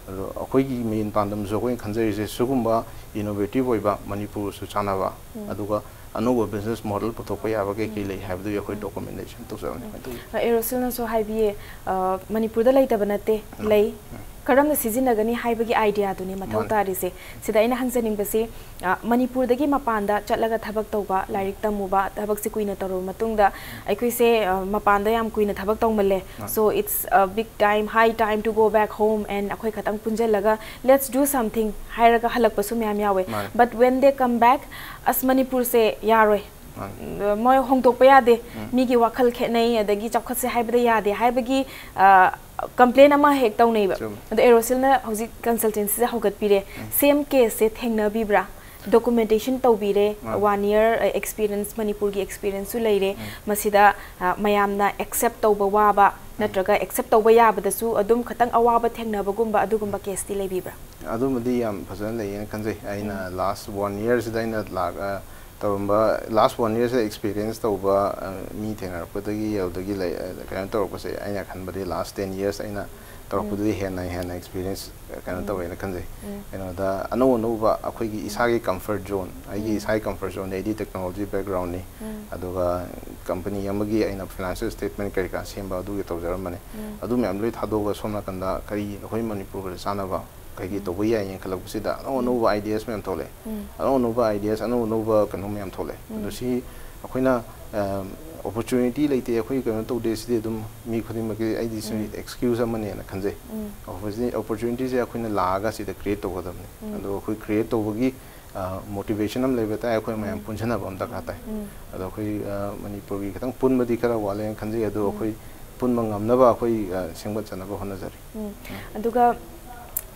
ꯑꯗꯣ ꯑꯩꯈꯣꯏꯒꯤ main ꯄꯥꯟꯗꯝꯁꯨ ꯑꯩꯈꯣꯏꯅ ꯈꯟꯖꯔꯤꯁꯦ ꯁꯤꯒꯨꯝꯕ innovative ꯑꯣꯏꯕ, ꯃꯅꯤꯄꯨꯔꯁꯨ ꯆꯥꯟꯅꯕ, ꯑꯗꯨꯒ ꯑꯅꯧꯕ business model ꯄꯨꯊꯣꯛꯄ ꯌꯥꯕ ꯀꯩ ꯀꯩ ꯂꯩ ꯍꯥꯏꯕꯗꯨꯒꯤ ꯑꯩꯈꯣꯏ documentation ꯇꯧꯖꯕꯅꯤ꯫ ꯑꯗꯨꯒꯤ ꯑ, ꯑꯦꯔꯣꯁꯤꯜꯅꯁꯨ ꯍꯥꯏꯕꯤꯌꯦ, ꯑ, ꯃꯅꯤꯄꯨꯔꯗ ꯂꯩꯇꯕ ꯅꯠꯇꯦ, ꯎꯝ꯫ ꯂꯩ꯫ ꯎꯝ꯫ ꯀꯔꯝꯅ ꯁꯤꯖꯤꯟꯅꯒꯅꯤ ꯍꯥꯏꯕꯒꯤ idea ꯗꯨꯅꯤ ꯃꯊꯧ ꯃꯥꯅꯤ꯫ ꯇꯥꯔꯤꯁꯦ꯫ ꯁꯤꯗ ꯑꯩꯅ ꯍꯪꯖꯅꯤꯡꯕꯁꯤ, ꯑ, ꯃꯅꯤꯄꯨꯔꯗꯒꯤ ꯃꯄꯥꯟꯗ ꯆꯠꯂꯒ ꯊꯕꯛ ꯇꯧꯕ, ꯂꯥꯏꯔꯤꯛ ꯇꯝꯃꯨꯕ, ꯊꯕꯛꯁꯤ ꯀꯨꯏꯅ ꯇꯧꯔꯕ ꯃꯇꯨꯡꯗ ꯑꯩꯈꯣꯏꯁꯦ, ꯑ, ꯃꯄꯥꯟꯗ ꯌꯥꯝ ꯀꯨꯏꯅ ꯊꯕꯛ ꯇꯧꯃꯜꯂꯦ꯫ ꯃꯥꯅꯤ꯫ So it's a big time, high time to go back home and ꯑꯩꯈꯣꯏ ꯈꯛꯇꯪ ꯄꯨꯟꯖꯜꯂꯒ let's do something ꯍꯥꯏꯔꯒ ꯍꯜꯂꯛꯄꯁꯨ ꯃꯌꯥꯝ ꯌꯥꯎꯋꯦ꯫ ꯃꯥꯅꯤ꯫ But when they come back, ꯑꯁ, ꯃꯅꯤꯄꯨꯔꯁꯦ ꯌꯥꯔꯣꯏ꯫ ꯃꯥꯅꯤ꯫ ꯃꯣꯏ ꯍꯣꯡꯗꯣꯛꯄ ꯌꯥꯗꯦ, ꯎꯝ꯫ ꯃꯤꯒꯤ ꯋꯥꯈꯜ ꯈꯦꯠꯅꯩ, ꯑꯗꯒꯤ ꯆꯥꯎꯈꯠꯁꯦ ꯍꯥꯏꯕꯗ ꯌꯥꯗꯦ ꯍꯥꯏꯕꯒꯤ, ꯑ, complain ꯑꯃ ꯍꯦꯛ ꯇꯧꯅꯩꯕ꯫ ꯆꯨꯝꯃꯤ꯫ ꯑꯗꯣ ꯑꯦꯔꯣꯁꯤꯜꯅ ꯍꯧꯖꯤꯛ consultancyꯁꯦ ꯍꯧꯒꯠꯄꯤꯔꯦ꯫ ꯎꯝ꯫ Same caseꯁꯦ ꯊꯦꯡꯅꯕꯤꯕ꯭ꯔꯥ? Documentation ꯇꯧꯕꯤꯔꯦ, ꯃꯥꯅꯤ꯫ One year, ꯑ, experience, ꯃꯅꯤꯄꯨꯔꯒꯤ experienceꯁꯨ ꯂꯩꯔꯦ꯫ ꯎꯝ꯫ ꯃꯁꯤꯗ, ꯑ, ꯃꯌꯥꯝꯅ accept ꯇꯧꯕ ꯋꯥꯕ, ꯎꯝ꯫ ꯅꯠꯇ꯭ꯔꯒ accept ꯇꯧꯕ ꯌꯥꯕꯗꯁꯨ ꯑꯗꯨꯝ ꯈꯇꯪ ꯑꯋꯥꯕ ꯊꯦꯡꯅꯕꯒꯨꯝꯕ ꯑꯗꯨꯒꯨꯝꯕ caseꯇꯤ ꯂꯩꯕꯤꯕ꯭ꯔꯥ? ꯑꯗꯨꯃꯗꯤ ꯌꯥꯝ ꯐꯖꯅ ꯂꯩꯌꯦꯅ ꯈꯟꯖꯩ꯫ ꯑꯩꯅ ꯎꯝ꯫ Last one yearꯁꯤꯗ ꯑꯩꯅ ꯂꯥꯛ-, ꯑ, ꯇꯧꯔꯝꯕ, last one yearꯁꯤꯗ experience ꯇꯧꯕ, ꯑ, ꯃꯤ ꯊꯦꯡꯅꯔꯛꯄꯗꯒꯤ, ꯑꯗꯨꯗꯒꯤ ꯂꯩ-, ꯑ, ꯀꯩꯅꯣ ꯇꯧꯔꯛꯄꯁꯦ, ꯑꯩꯅ ꯈꯟꯕꯗꯤ last ten years ꯑꯩꯅ ꯇꯧꯔꯛꯄꯗꯨꯗꯤ ꯎꯝ꯫ ꯍꯦꯟꯅ ꯍꯦꯟꯅ experience, ꯑ, ꯀꯩꯅꯣ ꯎꯝ꯫ ꯇꯧꯋꯦꯅ ꯈꯟꯖꯩ꯫ ꯎꯝ꯫ ꯀꯩꯅꯣꯗ ꯑꯅꯧ ꯑꯅꯧꯕ ꯑꯩꯈꯣꯏꯒꯤ ꯎꯝ꯫ ꯏꯁꯥꯒꯤ comfort zone, ꯑꯩꯒꯤ ꯎꯝ꯫ ꯏꯁꯥꯒꯤ comfort zoneꯅꯤ, ꯑꯩꯗꯤ technology backgroundꯅꯤ꯫ ꯎꯝ꯫ ꯑꯗꯨꯒ company ꯑꯃꯒꯤ ꯑꯩꯅ financial statement ꯀꯔꯤ ꯀꯔꯥ ꯁꯦꯝꯕ ꯑꯗꯨꯒꯤ ꯇꯧꯖꯔꯝꯕꯅꯤ꯫ ꯎꯝ꯫ ꯑꯗꯨ ꯃꯌꯥꯝ ꯂꯣꯏ ꯊꯥꯗꯣꯛꯑꯒ ꯁꯣꯝ ꯅꯥꯀꯟꯗ ꯀꯔꯤ ꯑꯩꯈꯣꯏ ꯃꯅꯤꯄꯨꯔꯒ ꯆꯥꯟꯅꯕ ꯀꯩꯀꯩ ꯎꯝ꯫ ꯇꯧꯕ ꯌꯥꯏ ꯌꯦꯡꯈꯠꯂꯛꯄꯁꯤꯗ ꯑꯅꯧ ꯎꯝ꯫ ꯑꯅꯧꯕ ideas ꯃꯌꯥꯝ ꯊꯣꯛꯂꯛꯑꯦ꯫ ꯎꯝ꯫ ꯑꯅꯧ ꯑꯅꯧꯕ ideas, ꯑꯅꯧ ꯑꯅꯧꯕ ꯀꯩꯅꯣ ꯃꯌꯥꯝ ꯊꯣꯛꯂꯛꯑꯦ꯫ ꯎꯝ꯫ ꯑꯗꯣ ꯁꯤ ꯑꯩꯈꯣꯏꯅ, ꯑꯝ, opportunity ꯂꯩꯇꯦ, ꯑꯩꯈꯣꯏ ꯀꯩꯅꯣ ꯇꯧꯗꯦ, ꯁꯤꯗꯤ ꯑꯗꯨꯝ ꯃꯤ ꯈꯨꯗꯤꯡꯃꯛꯀꯤ ꯑꯩꯗꯤ ꯁꯤ ꯎꯝ꯫ excuse ꯑꯃꯅꯦꯅ ꯈꯟꯖꯩ꯫ ꯎꯝ꯫ Opportunity, opportunityꯁꯦ ꯑꯩꯈꯣꯏꯅ ꯂꯥꯛꯑꯒ ꯁꯤꯗ create ꯇꯧꯒꯗꯕꯅꯤ꯫ ꯎꯝ꯫ ꯑꯗꯣ ꯑꯩꯈꯣꯏ create ꯇꯧꯕꯒꯤ, ꯑ, motivation ꯑꯃ ꯂꯩꯕ ꯇꯥꯏ, ꯑꯩꯈꯣꯏ ꯃꯌꯥꯝ ꯎꯝ꯫ ꯄꯨꯟꯁꯤꯟꯅꯕ ꯑꯃ ꯗꯔꯀꯥꯔ ꯇꯥꯏ꯫ ꯎꯝ꯫ ꯑꯗꯣ ꯑꯩꯈꯣꯏ, ꯑ, ꯃꯅꯤꯄꯨꯔꯒꯤ ꯈꯤꯇꯪ ꯄꯨꯟꯕꯗꯤ ꯈꯔ ꯋꯥꯠꯂꯦꯅ ꯈꯟꯖꯩ, ꯑꯗꯣ ꯎꯝ꯫ ꯑꯩꯈꯣꯏ ꯄꯨꯟꯕ ꯉꯝꯅꯕ ꯑꯩꯈꯣꯏ, ꯑ, ꯁꯦꯝꯒꯠꯆꯅꯕ ꯍꯣꯠꯅꯖꯔꯤ꯫ ꯎꯝ꯫ ꯎꯝ꯫ ꯑꯗꯨꯒ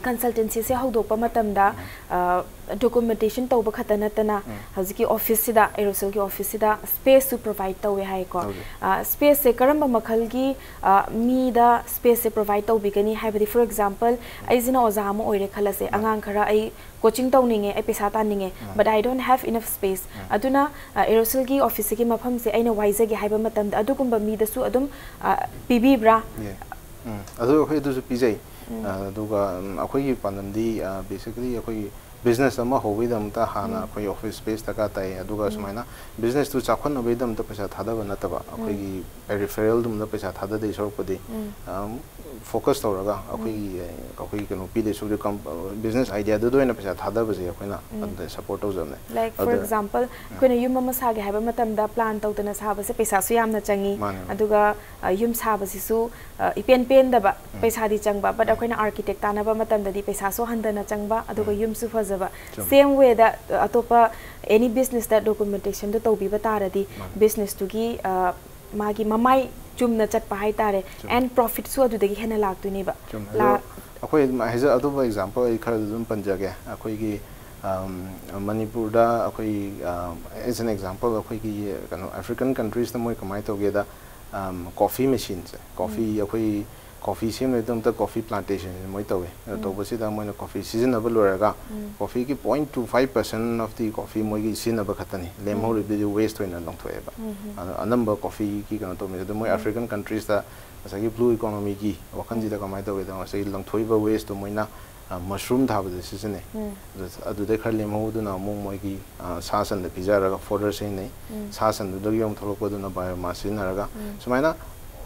consultancyꯁꯦ ꯍꯧꯗꯣꯛꯄ ꯃꯇꯝꯗ, ꯎꯝ꯫ ꯑ, documentation ꯇꯧꯕ ꯈꯛꯇ ꯅꯠꯇꯅ, ꯎꯝ꯫ ꯍꯧꯖꯤꯛꯀꯤ officeꯁꯤꯗ, ꯑꯦꯔꯣꯁꯦꯜꯒꯤ officeꯁꯤꯗ spaceꯁꯨ provide ꯇꯧꯋꯦ ꯍꯥꯏꯀꯣ꯫ ꯇꯧꯖꯩ꯫ ꯑ, spaceꯁꯦ ꯀꯔꯝꯕ ꯃꯈꯜꯒꯤ, ꯑ, ꯃꯤꯗ spaceꯁꯦ provide ꯇꯧꯕꯤꯒꯅꯤ? ꯍꯥꯏꯕꯗꯤ, for example, ꯎꯝ꯫ ꯑꯩꯁꯤꯅ ꯑꯣꯖꯥ ꯑꯃ ꯑꯣꯏꯔꯦ ꯈꯜꯂꯁꯦ, ꯃꯥꯅꯤ꯫ ꯑꯉꯥꯡ ꯈꯔ ꯑꯩ coaching ꯇꯧꯅꯤꯡꯉꯦ, ꯑꯩ ꯄꯩꯁꯥ ꯇꯥꯅꯤꯡꯉꯦ, ꯎꯝ꯫ But I don't have enough space꯫ ꯎꯝ꯫ ꯑꯗꯨꯅ, ꯑ, ꯑꯦꯔꯣꯁꯦꯜꯒꯤ officeꯁꯤꯒꯤ ꯃꯐꯝꯁꯦ ꯑꯩꯅ ꯋꯥꯏꯖꯒꯦ ꯍꯥꯏꯕ ꯃꯇꯝꯗ ꯑꯗꯨꯒꯨꯝꯕ ꯃꯤꯗꯁꯨ ꯑꯗꯨꯝ, ꯑ, ꯄꯤꯕꯤꯕ꯭ꯔꯥ? ꯌꯦ꯫ ꯎꯝ, ꯑꯗꯨ ꯑꯩꯈꯣꯏ ꯑꯗꯨꯁꯨ ꯄꯤꯖꯩ꯫ ꯎꯝ꯫ ꯑ, ꯑꯗꯨꯒ, ꯎꯝ, ꯑꯩꯈꯣꯏꯒꯤ ꯄꯥꯟꯗꯝꯗꯤ, ꯑ, basically ꯑꯩꯈꯣꯏꯒꯤ business ꯑꯃ ꯍꯧꯕꯒꯤꯗꯃꯛꯇ ꯍꯥꯟꯅ ꯎꯝ꯫ ꯑꯩꯈꯣꯏ office space ꯗꯔꯀꯥꯔ ꯇꯥꯏ꯫ ꯑꯗꯨꯒ ꯎꯝ꯫ ꯁꯨꯃꯥꯏꯅ businessꯇꯨ ꯆꯥꯎꯈꯠꯅꯕꯒꯤꯗꯃꯛꯇ ꯄꯩꯁꯥ ꯊꯥꯗꯕ ꯅꯠꯇꯕ, ꯎꯝ꯫ ꯑꯩꯈꯣꯏꯒꯤ peripheralꯗꯨꯝꯗ ꯄꯩꯁꯥ ꯊꯥꯗꯗꯣꯏ ꯁꯔꯨꯛꯄꯨꯗꯤ, ꯎꯝ꯫ ꯑꯝ, focus ꯇꯧꯔꯒ ꯎꯝ꯫ ꯑꯩꯈꯣꯏꯒꯤ, ꯑꯩꯈꯣꯏꯒꯤ ꯀꯩꯅꯣ ꯄꯤꯗꯣꯏ ꯁꯔꯨꯛꯇꯤ ꯀꯝ-, business ideaꯗꯨꯗ ꯑꯣꯏꯅ ꯄꯩꯁꯥ ꯊꯥꯗꯕꯁꯦ ꯑꯩꯈꯣꯏꯅ ꯎꯝ꯫ ꯑꯗꯨꯗ support ꯇꯧꯖꯕꯅꯦ꯫ Like, for ꯑꯗ example, ꯎꯝ꯫ ꯑꯩꯈꯣꯏꯅ ꯌꯨꯝ ꯑꯃ ꯁꯥꯒꯦ ꯍꯥꯏꯕ ꯃꯇꯝꯗ plan ꯇꯧꯗꯅ ꯁꯥꯕꯁꯦ ꯄꯩꯁꯥꯁꯨ ꯌꯥꯝꯅ ꯆꯪꯉꯤ꯫ ꯃꯥꯅꯦ, ꯃꯥꯅꯦ꯫ ꯑꯗꯨꯒ, ꯑ, ꯌꯨꯝ ꯁꯥꯕꯁꯤꯁꯨ, ꯑ, ꯏꯄꯦꯟ ꯄꯦꯟꯗꯕ ꯎꯝ꯫ ꯄꯩꯁꯥꯗꯤ ꯆꯪꯕ, but ꯎꯝ꯫ ꯑꯩꯈꯣꯏꯅ architect ꯇꯥꯟꯅꯕ ꯃꯇꯝꯗꯗꯤ ꯄꯩꯁꯥꯁꯨ ꯍꯟꯊꯅ ꯆꯪꯕ, ꯑꯗꯨꯒ ꯎꯝ꯫ ꯌꯨꯝꯁꯨ ꯐꯖ- ꯐꯖꯕ꯫ ꯆꯨꯝꯃꯦ꯫ Same way ꯗ ꯑꯇꯣꯞꯄ any business ꯇ documentation ꯗꯣ ꯇꯧꯕꯤꯕ ꯇꯥꯔꯗꯤ, ꯃꯥꯅꯦ꯫ Business ꯇꯨꯒꯤ, ꯑ, ꯃꯥꯒꯤ ꯃꯃꯥꯏ ꯆꯨꯝꯅ ꯆꯠꯄ ꯍꯥꯏꯇꯥꯔꯦ꯫ ꯆꯨꯝꯃꯦ꯫ And profit ꯁꯨ ꯑꯗꯨꯗꯒꯤ ꯍꯦꯟꯅ ꯂꯥꯛꯇꯣꯏꯅꯦꯕ꯫ ꯆꯨꯝꯃꯦ꯫ ꯂꯥ- ꯑꯗꯣ ꯑꯩꯈꯣꯏ ꯑꯗꯨꯝ ꯍꯥꯏꯖ-, ꯑꯇꯣꯞꯄ example ꯑꯩ ꯈꯔ ꯑꯗꯨꯝ ꯄꯟꯖꯒꯦ꯫ ꯑꯩꯈꯣꯏꯒꯤ, ꯑꯝ, ꯃꯅꯤꯄꯨꯔꯗ ꯑꯩꯈꯣꯏ, ꯑꯝ, as an example, ꯑꯩꯈꯣꯏꯒꯤ ꯀꯩꯅꯣ African countries ꯇ ꯃꯣꯏ ꯀꯃꯥꯏꯅ ꯇꯧꯒꯦꯗ, ꯑꯝ, coffee machine ꯁꯦ, coffee ꯎꯝ꯫ ꯑꯩꯈꯣꯏ coffee ꯁꯦꯝꯅꯕꯒꯤꯗꯃꯛꯇ coffee plantation ꯁꯦ ꯃꯣꯏ ꯇꯧꯋꯦ꯫ ꯑꯗꯣ ꯎꯝ꯫ ꯇꯧꯕꯁꯤꯗ ꯃꯣꯏꯅ coffee ꯁꯤꯖꯤꯟꯅꯕ ꯂꯣꯏꯔꯒ, ꯎꯝ꯫ Coffee ꯒꯤ point two five percent of the coffee ꯃꯣꯏꯒꯤ ꯁꯤꯖꯤꯟꯅꯕ ꯈꯛꯇꯅꯤ꯫ ꯎꯝ꯫ ꯂꯦꯝꯍꯧꯔꯤꯕꯗꯨꯗꯤ waste ꯑꯣꯏꯅ ꯂꯪꯊꯣꯛꯑꯦꯕ꯫ ꯎꯝ ꯍꯝ꯫ ꯑꯗꯣ ꯑꯅꯝꯕ coffee ꯒꯤ ꯀꯩꯅꯣ ꯇꯧꯕꯁꯦ, ꯑꯗꯣ ꯃꯣꯏ ꯎꯝ꯫ African countries ꯇ ꯉꯁꯥꯏꯒꯤ blue economy ꯒꯤ ꯋꯥꯈꯜꯁꯤꯗ ꯎꯝ꯫ ꯀꯃꯥꯏꯅ ꯇꯧꯒꯦꯗ, ꯉꯁꯥꯏꯒꯤ ꯂꯪꯊꯣꯛꯏꯕ waste ꯇꯣ ꯃꯣꯏꯅ, ꯑ, mushroom ꯊꯥꯕꯗ ꯁꯤꯖꯤꯟꯅꯩ꯫ ꯎꯝ꯫ ꯑꯗꯨ-, ꯑꯗꯨꯗꯩ ꯈꯔ ꯂꯦꯝꯍꯧꯕꯗꯨꯅ ꯑꯃꯨꯛ ꯃꯣꯏꯒꯤ, ꯑ, ꯁꯥ ꯁꯟꯗ ꯄꯤꯖꯔꯒ fodder ꯁꯤꯖꯤꯟꯅꯩ꯫ ꯎꯝ꯫ ꯁꯥ ꯁꯟꯗꯨꯗꯒꯤ ꯑꯃꯨꯛ ꯊꯣꯛꯂꯛꯄꯗꯨꯅ biomass ꯁꯤꯖꯤꯟꯅꯔꯒ, ꯎꯝ꯫ ꯁꯨꯃꯥꯏꯅ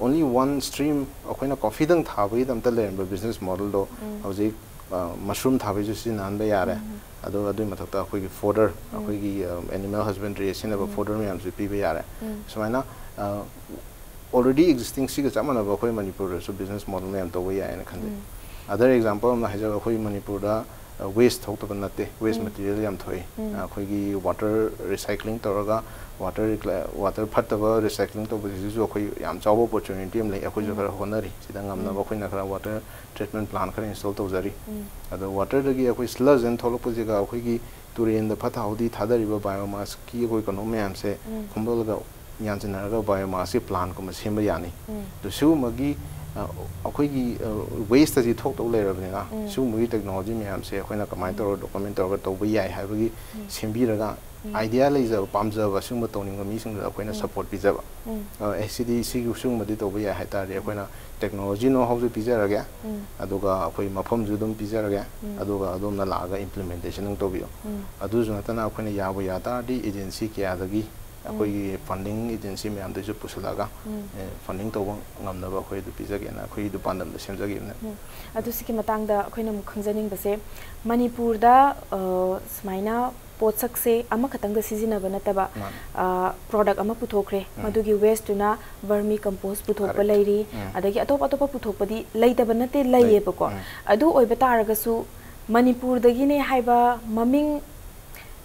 only one stream, ꯑꯩꯈꯣꯏꯅ coffee ꯗꯪ ꯊꯥꯕꯒꯤꯗꯃꯛꯇ ꯂꯩꯔꯝꯕ business model ꯗꯣ ꯎꯝ꯫ ꯍꯧꯖꯤꯛ, ꯑ, mushroom ꯊꯥꯕꯒꯤꯁꯨ ꯁꯤꯖꯤꯟꯅꯍꯟꯕ ꯌꯥꯔꯦ꯫ ꯎꯝ꯫ ꯑꯗꯨꯒ ꯑꯗꯨꯒꯤ ꯃꯊꯛꯇ ꯑꯩꯈꯣꯏꯒꯤ fodder, ꯎꯝ꯫ ꯑꯩꯈꯣꯏꯒꯤ, ꯑ, animal husbandry ꯗ ꯁꯤꯖꯤꯟꯅꯕ ꯎꯝ꯫ Fodder ꯃꯌꯥꯝꯁꯨ ꯄꯤꯕ ꯌꯥꯔꯦ꯫ ꯎꯝ꯫ ꯁꯨꯃꯥꯏꯅ, ꯑ, already existing ꯁꯤꯒ ꯆꯞ ꯃꯥꯟꯅꯕ ꯑꯩꯈꯣꯏ ꯃꯅꯤꯄꯨꯔꯗꯁꯨ business model ꯃꯌꯥꯝ ꯇꯧꯕ ꯌꯥꯏꯌꯦꯅ ꯈꯟꯖꯩ꯫ ꯎꯝ꯫ Other example ꯑꯃ ꯍꯥꯏꯖꯔꯒ, ꯑꯩꯈꯣꯏ ꯃꯅꯤꯄꯨꯔꯗ, ꯑ, waste ꯊꯣꯛꯇꯕ ꯅꯠꯇꯦ, waste ꯎꯝ꯫ Material ꯌꯥꯝ ꯊꯣꯛꯏ꯫ ꯎꯝ꯫ ꯑ, ꯑꯩꯈꯣꯏꯒꯤ water recycling ꯇꯧꯔꯒ, water recla-, water ꯐꯠꯇꯕ recycling ꯇꯧꯕꯁꯤꯁꯨ ꯑꯩꯈꯣꯏ ꯌꯥꯝ ꯆꯥꯎꯕ opportunity ꯑꯃ ꯂꯩ꯫ ꯑꯩꯈꯣꯏꯁꯨ ꯎꯝ꯫ ꯈꯔ ꯍꯣꯠꯅꯔꯤ꯫ ꯁꯤꯗ ꯉꯝꯅꯕ ꯎꯝ꯫ ꯑꯩꯈꯣꯏꯅ ꯈꯔ water treatment plant ꯈꯔ install ꯇꯧꯖꯔꯤ꯫ ꯎꯝ꯫ ꯑꯗꯣ water ꯗꯒꯤ ꯑꯩꯈꯣꯏ sludge ꯑꯅ ꯊꯣꯛꯂꯛꯄꯁꯤꯒ ꯑꯩꯈꯣꯏꯒꯤ ꯇꯨꯔꯦꯟꯗ ꯐꯠꯇ ꯍꯥꯎꯗꯤ ꯊꯥꯗꯔꯤꯕ biomass ꯀꯤ ꯑꯩꯈꯣꯏ ꯀꯩꯅꯣ ꯃꯌꯥꯝꯁꯦ ꯎꯝ꯫ ꯈꯣꯝꯒꯠꯂꯒ ꯌꯥꯟꯁꯤꯟꯅꯔꯒ biomass ꯀꯤ plant ꯀꯨꯝꯕ ꯁꯦꯝꯕ ꯌꯥꯅꯤ꯫ ꯎꯝ꯫ ꯑꯗꯨ ꯁꯤꯒꯨꯝꯕꯒꯤ, ꯑ, ꯑꯩꯈꯣꯏꯒꯤ, ꯑ, waste ꯑꯁꯤ ꯊꯣꯛꯇꯧ ꯂꯩꯔꯕꯅꯤꯅ, ꯎꯝ꯫ ꯁꯤꯒꯨꯝꯕꯒꯤ technology ꯃꯌꯥꯝꯁꯦ ꯑꯩꯈꯣꯏꯅ ꯀꯃꯥꯏꯅ ꯎꯝ꯫ ꯇꯧꯔꯒ document ꯇꯧꯔꯒ ꯇꯧꯕ ꯌꯥꯏ ꯍꯥꯏꯕꯒꯤ ꯎꯝ꯫ ꯁꯦꯝꯕꯤꯔꯒ, ꯎꯝ꯫ Idea ꯂꯩꯖꯕ, ꯄꯥꯝꯖꯕ ꯁꯤꯒꯨꯝꯕ ꯇꯧꯅꯤꯡꯕ ꯃꯤꯁꯤꯡꯗꯨꯗ ꯑꯩꯈꯣꯏꯅ ꯎꯝ꯫ Support ꯄꯤꯖꯕ꯫ ꯎꯝ꯫ ꯑ, ꯑꯦ, ꯁꯤꯗꯤ, ꯁꯤꯒꯤ, ꯁꯤꯒꯨꯝꯕꯗꯤ ꯇꯧꯕ ꯌꯥꯏ ꯍꯥꯏ ꯇꯥꯔꯗꯤ, ꯎꯝ꯫ ꯑꯩꯈꯣꯏꯅ technology know how ꯁꯨ ꯄꯤꯖꯔꯒꯦ, ꯎꯝ꯫ ꯑꯗꯨꯒ ꯑꯩꯈꯣꯏ ꯃꯐꯝꯁꯨ ꯑꯗꯨꯝ ꯄꯤꯖꯔꯒꯦ, ꯎꯝ꯫ ꯑꯗꯨꯒ ꯑꯗꯣꯝꯅ ꯂꯥꯛꯑꯒ implementation ꯑꯗꯨꯝ ꯇꯧꯕꯤꯌꯣ꯫ ꯎꯝ꯫ ꯑꯗꯨꯁꯨ ꯅꯠꯇꯅ ꯑꯩꯈꯣꯏꯅ ꯌꯥꯕꯨ ꯌꯥ ꯇꯥꯔꯗꯤ agency ꯀꯌꯥꯗꯒꯤ ꯎꯝ꯫ ꯑꯩꯈꯣꯏꯒꯤ funding agency ꯃꯌꯥꯝꯗꯒꯤꯁꯨ ꯄꯨꯁꯤꯜꯂꯒ, ꯎꯝ꯫ ꯑꯦ, funding ꯇꯧꯕ ꯉꯝꯅꯕ ꯑꯩꯈꯣꯏ ꯑꯗꯨ ꯄꯤꯖꯒꯦꯅ ꯑꯩꯈꯣꯏꯒꯤ ꯑꯗꯨ ꯄꯥꯟꯗꯝꯗ ꯁꯦꯝꯖꯈꯤꯕꯅꯦ꯫ ꯎꯝ꯫ ꯑꯗꯨ ꯁꯤꯒꯤ ꯃꯇꯥꯡꯗ ꯑꯩꯈꯣꯏꯅ ꯑꯃꯨꯛ ꯈꯪꯖꯅꯤꯡꯕꯁꯦ, ꯃꯅꯤꯄꯨꯔꯗ, ꯑ, ꯁꯨꯃꯥꯏꯅ ꯄꯣꯠꯁꯛꯁꯦ ꯑꯃꯈꯛꯇꯪꯗ ꯁꯤꯖꯤꯟꯅꯕ ꯅꯠꯇꯕ, ꯃꯥꯅꯦ꯫ ꯑ, product ꯑꯃ ꯄꯨꯊꯣꯛꯈ꯭ꯔꯦ, ꯎꯝ꯫ ꯃꯗꯨꯒꯤ waste ꯇꯨꯅ vermi compost ꯄꯨꯊꯣꯛꯄ Correct. ꯂꯩꯔꯤ, ꯎꯝ꯫ ꯑꯗꯒꯤ ꯑꯇꯣꯞ ꯑꯇꯣꯞꯄ ꯄꯨꯊꯣꯛꯄꯗꯤ ꯂꯩꯇꯕ ꯅꯠꯇꯦ, ꯂꯩ꯫ ꯂꯩꯌꯦꯕꯀꯣ꯫ ꯎꯝ꯫ ꯑꯗꯨ ꯑꯣꯏꯕ ꯇꯥꯔꯒꯁꯨ, ꯃꯅꯤꯄꯨꯔꯗꯒꯤꯅꯦ ꯍꯥꯏꯕ ꯃꯃꯤꯡ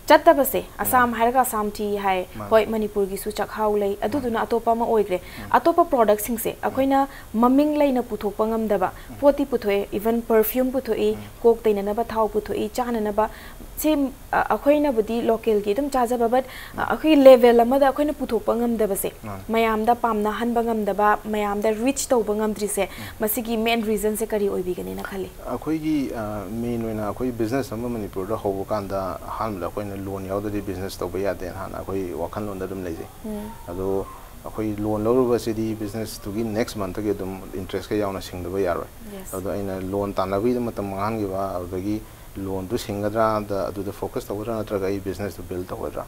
ꯆꯠꯇꯕꯁꯦ, ꯑꯁꯥꯝ ꯍꯥꯏꯔꯒ ꯑꯁꯥꯝ ꯇꯤ ꯍꯥꯏ, ꯃꯥꯅꯤ꯫ ꯍꯣꯏ, ꯃꯅꯤꯄꯨꯔꯒꯤꯁꯨ ꯆꯥꯛꯍꯥꯎ ꯂꯩ, ꯑꯗꯨꯗꯨꯅ ꯑꯇꯣꯞꯄ ꯑꯃ ꯑꯣꯏꯈ꯭ꯔꯦ꯫ ꯑꯇꯣꯞꯄ ꯄ꯭ꯔꯣꯗꯛꯁꯤꯡꯁꯦ ꯑꯩꯈꯣꯏꯅ ꯃꯃꯤꯡ ꯂꯩꯅ ꯄꯨꯊꯣꯛꯄ ꯉꯝꯗꯕ ꯄꯣꯠꯇꯤ ꯄꯨꯊꯣꯛꯑꯦ, ꯏꯚꯟ ꯄꯔꯐ꯭ꯌꯨꯝ ꯄꯨꯊꯣꯛꯏ, ꯀꯣꯛ ꯇꯩꯅꯅꯕ ꯊꯥꯎ ꯄꯨꯊꯣꯛꯏ, ꯆꯥꯅꯅꯕ꯫ ꯁꯤ, ꯑ, ꯑꯩꯈꯣꯏꯅꯕꯨꯗꯤ ꯂꯣꯀꯦꯜꯒꯤ ꯑꯗꯨꯝ ꯆꯥꯖꯕ, ꯕꯠ ꯑꯩꯈꯣꯏꯒꯤ ꯂꯦꯚꯦꯜ ꯑꯃꯗ ꯑꯩꯈꯣꯏꯅ ꯄꯨꯊꯣꯛꯄ ꯉꯝꯗꯕꯁꯦ, ꯃꯥꯅꯤ꯫ ꯃꯌꯥꯝꯗ ꯄꯥꯝꯅꯍꯟꯕ ꯉꯝꯗꯕ, ꯃꯌꯥꯝꯗ ꯔꯤꯆ ꯇꯧꯕ ꯉꯝꯗ꯭ꯔꯤꯁꯦ, ꯃꯁꯤꯒꯤ ꯃꯦꯟ ꯔꯤꯖꯟꯁꯦ ꯀꯔꯤ ꯑꯣꯏꯕꯤꯒꯅꯤꯅ ꯈꯜꯂꯤ? ꯑꯩꯈꯣꯏꯒꯤ ꯃꯦꯟ ꯑꯣꯏꯅ ꯑꯩꯈꯣꯏ ꯕꯤꯖꯤꯅꯦꯁ ꯑꯃ ꯃꯅꯤꯄꯨꯔꯗ ꯍꯧꯕ ꯀꯥꯟꯗ ꯑꯍꯥꯟꯕꯗ ꯑꯩꯈꯣꯏꯅ ꯂꯣꯟ ꯌꯥꯎꯗ꯭ꯔꯗꯤ ꯕꯤꯖꯤꯅꯦꯁ ꯇꯧꯕ ꯌꯥꯗꯦꯅ ꯍꯥꯟꯅ ꯑꯩꯈꯣꯏ ꯋꯥꯈꯜꯂꯣꯟꯗ ꯑꯗꯨꯝ ꯂꯩꯖꯩ꯫ ꯑꯗꯣ ꯑꯩꯈꯣꯏ ꯂꯣꯟ ꯂꯧꯔꯨꯕꯁꯤꯗꯤ ꯕꯤꯖꯤꯅꯦꯁꯇꯨꯒꯤ ꯅꯦꯛꯁ ꯃꯟꯠꯇꯒꯤ ꯑꯗꯨꯝ ꯏꯟꯇꯔꯦꯁꯀ ꯌꯥꯎꯅ ꯁꯤꯡꯗꯕ ꯌꯥꯔꯣꯏ꯫ Yes. ꯑꯗꯣ ꯑꯩꯅ ꯂꯣꯟ ꯇꯥꯟꯅꯕꯒꯤꯗ ꯃꯇꯝ ꯃꯥꯡꯍꯟꯈꯤꯕ, ꯑꯗꯨꯗꯒꯤ ꯂꯣꯟꯗꯨ ꯁꯤꯡꯒꯗ꯭ꯔꯥ, ꯑꯗ-, ꯑꯗꯨꯗ ꯐꯣꯀꯁ ꯇꯧꯒꯗ꯭ꯔꯥ, ꯅꯠꯇ꯭ꯔꯒ ꯑꯩ ꯕꯤꯖꯤꯅꯦꯁꯇꯨ ꯕꯤꯜ ꯇꯧꯒꯗ꯭ꯔꯥ?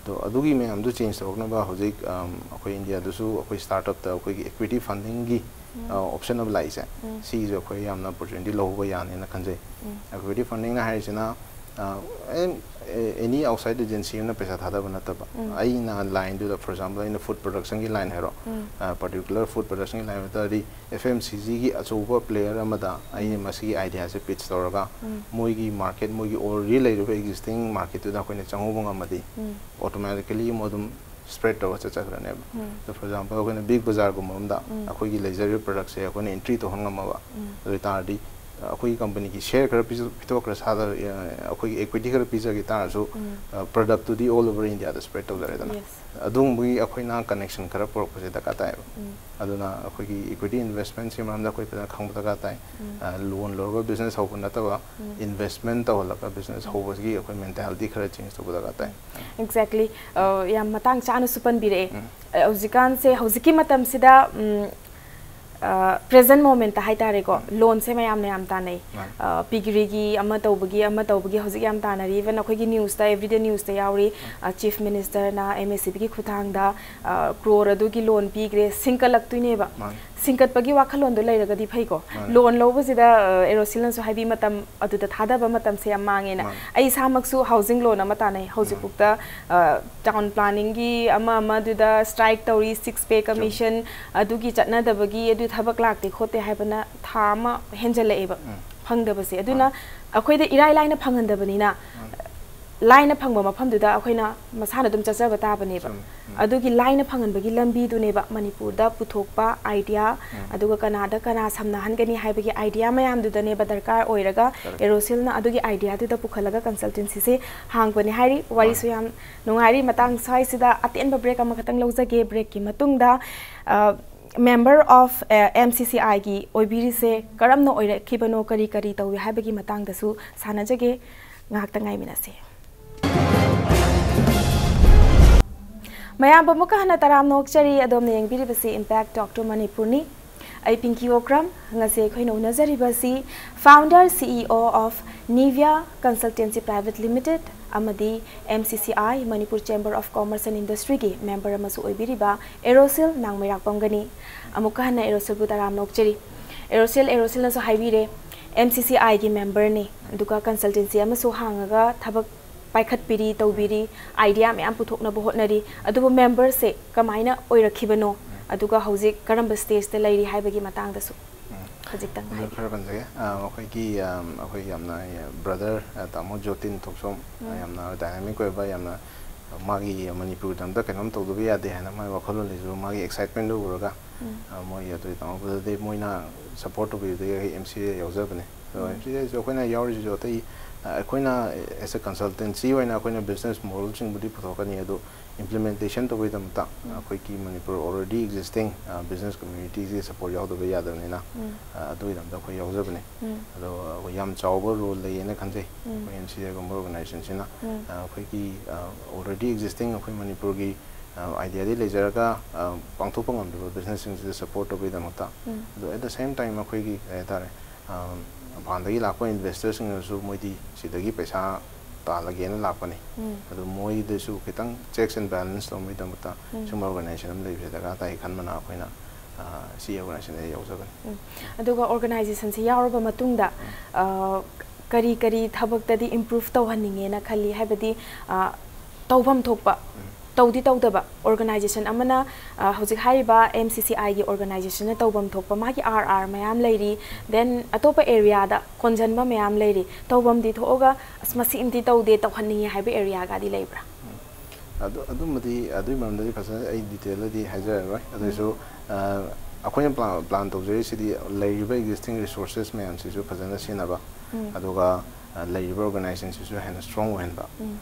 ꯑꯗꯣ ꯑꯗꯨꯒꯤ ꯃꯌꯥꯝꯗꯨ ꯆꯦꯟꯖ ꯇꯧꯔꯛꯅꯕ ꯍꯧꯖꯤꯛ, ꯑꯝ, ꯑꯩꯈꯣꯏ ꯏꯟꯗꯤꯌꯥꯗꯁꯨ ꯑꯩꯈꯣꯏ ꯁ꯭ꯇꯥꯔꯠ ꯑꯞꯇ ꯑꯩꯈꯣꯏꯒꯤ ꯏꯀ꯭ꯋꯤꯇꯤ ꯐꯟꯗꯤꯡꯒꯤ ꯑꯣꯞꯁꯟ ꯑꯃ ꯂꯥꯛꯏꯁꯦ, ꯁꯤꯒꯤꯁꯨ ꯑꯩꯈꯣꯏ ꯌꯥꯝꯅ ꯑꯣꯄꯣꯔꯆꯨꯅꯤꯇꯤ ꯂꯧꯍꯧꯕ ꯌꯥꯅꯤꯅ ꯈꯟꯖꯩ꯫ ꯏꯀ꯭ꯋꯤꯇꯤ ꯐꯟꯗꯤꯡꯅ ꯍꯥꯏꯔꯤꯁꯤꯅ, ꯑ, ꯑꯦ-, ꯑꯦꯅꯤ ꯑꯥꯎꯠꯁꯥꯏꯠ ꯑꯦꯖꯦꯟꯁꯤ ꯑꯃꯅ ꯄꯩꯁꯥ ꯊꯥꯗꯕ ꯅꯠꯇꯕ, ꯑꯩꯅ ꯂꯥꯏꯟꯗꯨꯗ, ꯐꯣꯔ ꯑꯦꯛꯖꯥꯝꯄꯜ, ꯑꯩꯅ ꯐꯨꯗ ꯄ꯭ꯔꯗꯛꯁꯟꯒꯤ ꯂꯥꯏꯟ ꯍꯥꯏꯔꯣ, ꯄꯔꯇꯤꯀꯨꯂꯔ ꯐꯨꯗ ꯄ꯭ꯔꯗꯛꯁꯟꯒꯤ ꯂꯥꯏꯟ ꯍꯥꯏ ꯇꯥꯔꯗꯤ, ꯑꯦꯐ ꯑꯦꯝ ꯁꯤ ꯖꯤꯒꯤ ꯑꯆꯧꯕ ꯄ꯭ꯂꯦꯌꯔ ꯑꯃꯗ ꯑꯩꯅ ꯃꯁꯤꯒꯤ ꯑꯥꯏꯗꯤꯌꯥꯁꯦ ꯄꯤꯠꯆ ꯇꯧꯔꯒ, ꯃꯣꯏꯒꯤ ꯃꯥꯔꯀꯦꯠ, ꯃꯣꯏꯒꯤ ꯑꯣꯜꯔꯦꯗꯤ ꯂꯩꯔꯤꯕ ꯑꯦꯛꯖꯤꯁꯇꯤꯡ ꯃꯥꯔꯀꯦꯠꯇꯨꯗ ꯑꯩꯈꯣꯏꯅ ꯆꯪꯍꯧꯕ ꯉꯝꯃꯗꯤ, ꯑꯣꯇꯣꯃꯦꯇꯤꯀꯦꯂꯤ ꯑꯃꯨꯛ ꯑꯗꯨꯝ ꯁ꯭ꯄ꯭ꯔꯦꯗ ꯇꯧꯔꯒ ꯆꯠꯆꯈ꯭ꯔꯅꯦꯕ꯫ ꯑꯗꯣ, ꯐꯣꯔ ꯑꯦꯛꯖꯥꯝꯄꯜ, ꯑꯩꯈꯣꯏꯅ ꯕꯤꯒ ꯕꯖꯥꯔꯒꯨꯝꯕ ꯑꯃꯗ ꯑꯩꯈꯣꯏꯒꯤ ꯂꯩꯖꯔꯤꯕ ꯄ꯭ꯔꯗꯛꯁꯦ ꯑꯩꯈꯣꯏꯅ ꯑꯦꯟꯇ꯭ꯔꯤ ꯇꯧꯍꯟ ꯉꯝꯃꯕ, ꯑꯗꯨ ꯑꯣꯏ ꯇꯥꯔꯗꯤ, ꯑ, ꯑꯩꯈꯣꯏꯒꯤ ꯀꯝꯄꯅꯤꯒꯤ ꯁꯤꯌꯔ ꯈꯔ ꯄꯤꯖ-, ꯄꯤꯊꯣꯛꯈ꯭ꯔ ꯁꯥꯗ, ꯑ, ꯑꯩꯈꯣꯏꯒꯤ ꯏꯀ꯭ꯋꯤꯇꯤ ꯈꯔ ꯄꯤꯖꯈꯤ ꯇꯥꯔꯁꯨ, ꯑ, ꯄ꯭ꯔꯗꯛꯇꯨꯗꯤ ꯑꯣꯜ ꯑꯣꯚꯔ ꯏꯟꯗꯤꯌꯥꯗ ꯁ꯭ꯄ꯭ꯔꯦꯗ ꯇꯧꯖꯔꯦꯗꯅ꯫ Yes. ꯑꯗꯨꯒꯨꯝꯕꯒꯤ ꯑꯩꯈꯣꯏꯅ ꯀꯅꯦꯛꯁꯟ ꯈꯔ ꯄꯨꯔꯛꯄꯁꯦ ꯗꯔꯀꯥꯔ ꯇꯥꯏꯌꯦꯕ꯫ ꯑꯗꯨꯅ ꯑꯩꯈꯣꯏꯒꯤ ꯏꯀ꯭ꯋꯤꯇꯤ ꯏꯟꯚꯦꯁ꯭ꯠꯃꯦꯟꯠꯁꯤ ꯃꯔꯝꯗ ꯑꯩꯈꯣꯏ ꯐꯖꯅ ꯈꯪꯕ ꯗꯔꯀꯥꯔ ꯇꯥꯏ꯫ ꯑ, ꯂꯣꯟ ꯂꯧꯔꯒ ꯕꯤꯖꯤꯅꯦꯁ ꯍꯧꯕ ꯅꯠꯇꯕ, ꯏꯟꯚꯦꯁ꯭ꯠꯃꯦꯟꯠ ꯇꯧꯍꯜꯂꯒ ꯕꯤꯖꯤꯅꯦꯁ ꯍꯧꯕꯁꯤꯒꯤ ꯑꯩꯈꯣꯏ ꯃꯦꯟꯇꯥꯂꯤꯇꯤ ꯈꯔ ꯆꯦꯟꯖ ꯇꯧꯕ ꯗꯔꯀꯥꯔ ꯇꯥꯏ꯫ Exactly. ꯑ, ꯌꯥꯝ ꯃꯇꯥꯡ ꯆꯥꯅꯁꯨ ꯄꯟꯕꯤꯔꯛꯑꯦ꯫ ꯑ, ꯍꯧꯖꯤꯛꯀꯥꯟꯁꯦ, ꯍꯧꯖꯤꯛꯀꯤ ꯃꯇꯝꯁꯤꯗ, ꯎꯝ, ꯑ, ꯄ꯭ꯔꯦꯖꯦꯟꯠ ꯃꯣꯃꯦꯟꯠꯇ ꯍꯥꯏꯇꯥꯔꯦꯀꯣ, ꯂꯣꯟꯁꯦ ꯃꯌꯥꯝꯅ ꯌꯥꯝ ꯇꯥꯟꯅꯩ꯫ ꯃꯥꯅꯤ꯫ ꯑ, ꯄꯤꯒ꯭ꯔꯤꯒꯤ ꯑꯃ ꯇꯧꯕꯒꯤ, ꯑꯃ ꯇꯧꯕꯒꯤ ꯍꯧꯖꯤꯛ ꯌꯥꯝ ꯇꯥꯟꯅꯔꯤ꯫ ꯏꯚꯟ ꯑꯩꯈꯣꯏꯒꯤ ꯅ꯭ꯌꯨꯁꯇ, ꯑꯦꯕ꯭ꯔꯤꯗꯦ ꯅ꯭ꯌꯨꯁꯇ ꯌꯥꯎꯔꯤ꯫ ꯑ, ꯆꯤꯐ ꯃꯤꯅꯤꯁꯇꯔꯅ ꯑꯦꯝ ꯑꯦꯁ ꯁꯤ ꯕꯤꯒꯤ ꯈꯨꯠꯊꯥꯡꯗ, ꯑ, ꯀ꯭ꯔꯣꯔ ꯑꯗꯨꯒꯤ ꯂꯣꯟ ꯄꯤꯈ꯭ꯔꯦ, ꯁꯤꯡꯀꯠꯂꯛꯇꯣꯏꯅꯦꯕ꯫ ꯃꯥꯅꯤ꯫ ꯁꯤꯡꯀꯠꯄꯒꯤ ꯋꯥꯈꯜꯂꯣꯟꯗꯣ ꯂꯩꯔꯒꯗꯤ ꯐꯩꯀꯣ꯫ ꯃꯥꯅꯤ꯫ ꯂꯣꯟ ꯂꯧꯕꯁꯤꯗ, ꯑ, ꯑꯦꯔꯣꯁꯤꯜꯅꯁꯨ ꯍꯥꯏꯕꯤ, ꯃꯇꯝ ꯑꯗꯨꯗ ꯊꯥꯗꯕ ꯃꯇꯝꯁꯦ ꯌꯥꯝ ꯃꯥꯡꯉꯦꯅ꯫ ꯃꯥꯅꯤ꯫ ꯑꯩ ꯏꯁꯥꯃꯛꯁꯨ ꯍꯥꯎꯁꯤꯡ ꯂꯣꯟ ꯑꯃ ꯇꯥꯟꯅꯩ ꯍꯧꯖꯤꯛꯐꯥꯎꯗ꯫ ꯑ, ꯇꯥꯎꯟ ꯄ꯭ꯂꯥꯅꯤꯡꯒꯤ ꯑꯃ ꯑꯃꯗꯨꯗ ꯁ꯭ꯇ꯭ꯔꯥꯏꯛ ꯇꯧꯔꯤ, ꯁꯤꯛꯁ ꯄꯦ ꯀꯃꯤꯁꯟ ꯑꯗꯨꯒꯤ ꯆꯠꯅꯗꯕꯒꯤ ꯑꯗꯨ ꯊꯕꯛ ꯂꯥꯛꯇꯦ ꯈꯣꯠꯇꯦ ꯍꯥꯏꯕꯅ ꯊꯥ ꯑꯃ ꯍꯦꯟꯖꯜꯂꯛꯑꯦꯕ꯫ ꯐꯪꯗꯕꯁꯦ꯫ ꯑꯗꯨꯅ ꯑꯩꯈꯣꯏꯗ ꯏꯔꯥꯏ ꯂꯥꯏꯅ ꯐꯪꯍꯟꯗꯕꯅꯤꯅ, ꯂꯥꯏꯅ ꯐꯪꯕ ꯃꯐꯝꯗꯨꯗ ꯑꯩꯈꯣꯏꯅ ꯃꯁꯥꯅ ꯑꯗꯨꯝ ꯆꯠꯆꯕ ꯇꯥꯕꯅꯦꯕ꯫ ꯆꯨꯝꯃꯤ꯫ ꯎꯝ꯫ ꯑꯗꯨꯒꯤ ꯂꯥꯏꯅ ꯐꯪꯍꯟꯕꯒꯤ ꯂꯝꯕꯤꯗꯨꯅꯦꯕ ꯃꯅꯤꯄꯨꯔꯗ ꯄꯨꯊꯣꯛꯄ idea, ꯎꯝ꯫ ꯑꯗꯨꯒ ꯀꯅꯥꯗ ꯀꯅꯥ ꯁꯝꯅꯍꯟꯒꯅꯤ ꯍꯥꯏꯕꯒꯤ idea ꯃꯌꯥꯝꯗꯨꯗꯅꯦꯕ ꯗꯔꯀꯥꯔ ꯑꯣꯏꯔꯒ, correct꯫ Aerocelꯅ ꯑꯗꯨꯒꯤ ideaꯗꯨꯗ ꯄꯨꯈꯠꯂꯒ consultancyꯁꯦ ꯍꯥꯡꯕꯅꯦ ꯍꯥꯏꯔꯤ꯫ ꯋꯥꯔꯤꯁꯨ ꯃꯥꯅꯤ꯫ ꯌꯥꯝ ꯅꯨꯡꯉꯥꯏꯔꯤ꯫ ꯃꯇꯥꯡ ꯁ꯭ꯋꯥꯏꯁꯤꯗ ꯑꯇꯦꯟꯕ break ꯑꯃꯈꯛꯇꯪ ꯂꯧꯖꯒꯦ꯫ Breakꯀꯤ ꯃꯇꯨꯡꯗ, ꯑ, member of, ꯑ, MCCIꯒꯤ ꯑꯣꯏꯕꯤꯔꯤꯁꯦ ꯀꯔꯝꯅ ꯑꯣꯏꯔꯛꯈꯤꯕꯅꯣ, ꯀꯔꯤ ꯀꯔꯤ ꯇꯧꯏ ꯍꯥꯏꯕꯒꯤ ꯃꯇꯥꯡꯗꯁꯨ ꯁꯥꯟꯅꯖꯒꯦ꯫ ꯉꯥꯏꯍꯥꯛꯇ ꯉꯥꯏꯃꯤꯟꯅꯁꯤ꯫ ꯃꯌꯥꯝꯕꯨ ꯑꯃꯨꯛꯀ ꯍꯟꯅ ꯇꯔꯥꯝꯅ ꯑꯣꯛꯆꯔꯤ꯫ ꯑꯗꯣꯝꯅ ꯌꯦꯡꯕꯤꯔꯤꯕꯁꯤ Impact Talk to Manipurꯅꯤ꯫ ꯑꯩ ꯄꯤꯡꯀꯤ ꯑꯣꯀ꯭ꯔꯝ꯫ ꯉꯁꯤ ꯑꯩꯈꯣꯏꯅ ꯎꯅꯖꯔꯤꯕꯁꯤ founder, CEO of Nivea Consultancy Private Limited ꯑꯃꯗꯤ MCCI, Manipur Chamber of Commerce and Industryꯒꯤ member ꯑꯃꯁꯨ ꯑꯣꯏꯕꯤꯔꯤꯕ Aerocel ꯅꯥꯡꯃꯩꯔꯥꯛꯄꯝꯒꯅꯤ꯫ ꯑꯃꯨꯛꯀ ꯍꯟꯅ Aerocelꯕꯨ ꯇꯔꯥꯝꯅ ꯑꯣꯛꯆꯔꯤ꯫ Aerocel, Aerocelꯅꯁꯨ ꯍꯥꯏꯕꯤꯔꯦ, MCCIꯒꯤ memberꯅꯤ, ꯑꯗꯨꯒ consultancy ꯑꯃꯁꯨ ꯍꯥꯡꯉꯒ ꯊꯕꯛ ꯄꯥꯏꯈꯠꯄꯤꯔꯤ, ꯇꯧꯕꯤꯔꯤ, idea ꯃꯌꯥꯝ ꯄꯨꯊꯣꯛꯅꯕ ꯍꯣꯠꯅꯔꯤ꯫ ꯑꯗꯨꯕꯨ memberꯁꯦ ꯀꯃꯥꯏꯅ ꯑꯣꯏꯔꯛꯈꯤꯕꯅꯣ, ꯑꯗꯨꯒ ꯍꯧꯖꯤꯛ ꯀꯔꯝꯕ stageꯇ ꯂꯩꯔꯤ ꯍꯥꯏꯕꯒꯤ ꯃꯇꯥꯡꯗꯁꯨ ꯎꯝ꯫ ꯈꯖꯤꯛꯇꯪ ꯑꯗꯨ ꯍꯥꯏꯕꯤꯌꯨ꯫ ꯈꯔ ꯄꯟꯖꯒꯦ꯫ ꯑ, ꯑꯩꯈꯣꯏꯒꯤ, ꯑ, ꯑꯩꯈꯣꯏ ꯌꯥꯝꯅ, ꯑ, brother, ꯑ, ꯇꯥꯃꯣ ꯖꯣꯇꯤꯟ ꯊꯣꯛꯆꯣꯝ, ꯑ, ꯎꯝ꯫ ꯌꯥꯝꯅ dynamic ꯑꯣꯏꯕ, ꯌꯥꯝꯅ ꯃꯥꯒꯤ ꯃꯅꯤꯄꯨꯔꯒꯤꯗꯃꯛꯇ ꯀꯩꯅꯣꯝ ꯇꯧꯗꯕ ꯌꯥꯗꯦ ꯍꯥꯏꯅ ꯃꯥꯒꯤ ꯋꯥꯈꯜꯂꯣꯟ ꯂꯩꯖꯕ, ꯃꯥꯒꯤ excitementꯗꯨ ꯎꯔꯒ, ꯎꯝ꯫ ꯑ, ꯃꯣꯏ ꯑꯗꯨꯒꯤ ꯇꯥꯃꯣ ꯕ꯭ꯔꯗꯔꯗꯤ ꯃꯣꯏꯅ support ꯇꯧꯕꯤꯕꯗꯒꯤ ꯑꯩ MCCIꯗ ꯌꯥꯎꯖꯕꯅꯦ꯫ ꯑꯗꯣ ꯎꯝ꯫ MCCIꯁꯨ ꯑꯩꯈꯣꯏꯅ ꯌꯥꯎꯔꯤꯁꯤꯁꯨ ꯑꯇꯩ, ꯑ, ꯑꯩꯈꯣꯏꯅ as a consultancy ꯑꯣꯏꯅ ꯑꯩꯈꯣꯏꯅ business modelꯁꯤꯡꯕꯨꯗꯤ ꯄꯨꯊꯣꯛꯀꯅꯤ, ꯑꯗꯣ implementation ꯇꯧꯕꯒꯤꯗꯃꯛꯇ ꯎꯝ꯫ ꯑꯩꯈꯣꯏꯒꯤ ꯃꯅꯤꯄꯨꯔ already existing, ꯑ, business communityꯒꯤ support ꯌꯥꯎꯗꯕ ꯌꯥꯗꯕꯅꯤꯅ, ꯎꯝ꯫ ꯑ, ꯑꯗꯨꯒꯤꯗꯃꯛꯇ ꯑꯩꯈꯣꯏ ꯌꯥꯎꯖꯕꯅꯤ꯫ ꯎꯝ꯫ ꯑꯗꯣ ꯑꯩꯈꯣꯏ ꯌꯥꯝ ꯆꯥꯎꯕ role ꯂꯩꯌꯦꯅ ꯈꯟꯖꯩ꯫ ꯎꯝ꯫ ꯑꯩꯈꯣꯏ MCCIꯒꯨꯝꯕ organizationꯁꯤꯅ, ꯎꯝ꯫ ꯑ, ꯑꯩꯈꯣꯏꯒꯤ, ꯑ, already existing ꯑꯩꯈꯣꯏ ꯃꯅꯤꯄꯨꯔꯒꯤ, ꯑ, ideaꯗꯤ ꯂꯩꯖꯔꯒ, ꯑ, ꯄꯥꯡꯊꯣꯛꯄ ꯉꯝꯗꯕ businessꯁꯤꯡꯁꯤꯗ support ꯇꯧꯕꯒꯤꯗꯃꯛꯇ꯫ ꯎꯝ꯫ ꯑꯗꯣ at the same time ꯑꯩꯈꯣꯏꯒꯤ ꯀꯩ ꯍꯥꯏꯇꯥꯔꯦ, ꯑ, ꯃꯄꯥꯟꯗꯒꯤ ꯂꯥꯛꯄ investorꯁꯤꯡꯅꯁꯨ ꯃꯣꯏꯗꯤ ꯁꯤꯗꯒꯤ ꯄꯩꯁꯥ ꯇꯥꯜꯂꯒꯦꯅ ꯂꯥꯛꯄꯅꯤ꯫ ꯎꯝ꯫ ꯑꯗꯨ ꯃꯣꯏꯗꯁꯨ ꯈꯤꯇꯪ checks and balance ꯇꯧꯅꯕꯒꯤꯗꯃꯛꯇ ꯎꯝ꯫ ꯁꯨꯝꯕ organization ꯑꯃ ꯂꯩꯕꯁꯦ ꯗꯔꯀꯥꯔ ꯇꯥꯏ ꯈꯟꯕꯅ ꯑꯩꯈꯣꯏꯅ, ꯑ, ꯁꯤ organizationꯗ ꯌꯥꯎꯖꯕꯅꯤ꯫ ꯎꯝ꯫ ꯑꯗꯨꯒ organizationꯁꯤ ꯌꯥꯎꯔꯕ ꯃꯇꯨꯡꯗ, ꯎꯝ꯫ ꯑ, ꯀꯔꯤ ꯀꯔꯤ ꯊꯕꯛꯇꯗꯤ improve ꯇꯧꯍꯟꯅꯤꯡꯉꯦꯅ ꯈꯜꯂꯤ? ꯍꯥꯏꯕꯗꯤ, ꯑ, ꯇꯧꯐꯝ ꯊꯣꯛꯄ ꯎꯝ꯫ ꯇꯧꯗꯤ ꯇꯧꯗꯕ ꯑꯣꯔꯒꯅꯥꯏꯖꯦꯁꯟ ꯑꯃꯅ, ꯑ, ꯍꯧꯖꯤꯛ ꯍꯥꯏꯔꯤꯕ ꯑꯦꯝ ꯁꯤ ꯁꯤ ꯑꯥꯏꯒꯤ ꯑꯣꯔꯒꯅꯥꯏꯖꯦꯁꯟꯅ ꯇꯧꯐꯝ ꯊꯣꯛꯄ ꯃꯥꯒꯤ ꯑꯥꯔ ꯑꯥꯔ ꯃꯌꯥꯝ ꯂꯩꯔꯤ, ꯗꯦꯟ ꯑꯇꯣꯞꯄ ꯑꯦꯔꯤꯌꯥꯗ ꯀꯣꯟꯁꯤꯟꯕ ꯃꯌꯥꯝ ꯂꯩꯔꯤ, ꯇꯧꯐꯝꯗꯤ ꯊꯣꯛꯑꯒ, "ꯑꯁ, ꯃꯁꯤ ꯑꯃꯗꯤ ꯇꯧꯗꯦ, ꯇꯧꯍꯟꯅꯤꯡꯉꯤ" ꯍꯥꯏꯕ ꯑꯦꯔꯤꯌꯥꯒꯗꯤ ꯂꯩꯕ꯭ꯔꯥ? ꯑꯗꯨ ꯑꯗꯨꯝꯕꯗꯤ, ꯑꯗꯨꯒꯤ ꯃꯔꯝꯗꯗꯤ ꯐꯖꯅ ꯑꯩ ꯗꯤꯇꯦꯜꯗꯗꯤ ꯍꯥꯏꯖꯔꯔꯣꯏ꯫ ꯑꯗꯨ ꯑꯣꯏꯔꯁꯨ, ꯑ, ꯑꯩꯈꯣꯏꯅ ꯄ꯭ꯂꯥꯟ ꯄ꯭ꯂꯥꯟ ꯇꯧꯖꯔꯤꯁꯤꯗꯤ ꯂꯩꯔꯤꯕ ꯑꯦꯛꯖꯤꯁꯇꯤꯡ ꯔꯤꯁꯣꯔꯁꯦꯁ ꯃꯌꯥꯝꯁꯤꯁꯨ ꯐꯖꯅ ꯁꯤꯖꯤꯟꯅꯕ, ꯑꯗꯨꯒ, ꯑ, ꯂꯩꯔꯤꯕ ꯑꯣꯔꯒꯅꯥꯏꯖꯦꯁꯟꯁꯤꯁꯨ ꯍꯦꯟꯅ ꯁ꯭ꯇꯔꯣꯡ ꯑꯣꯏꯍꯟꯕ꯫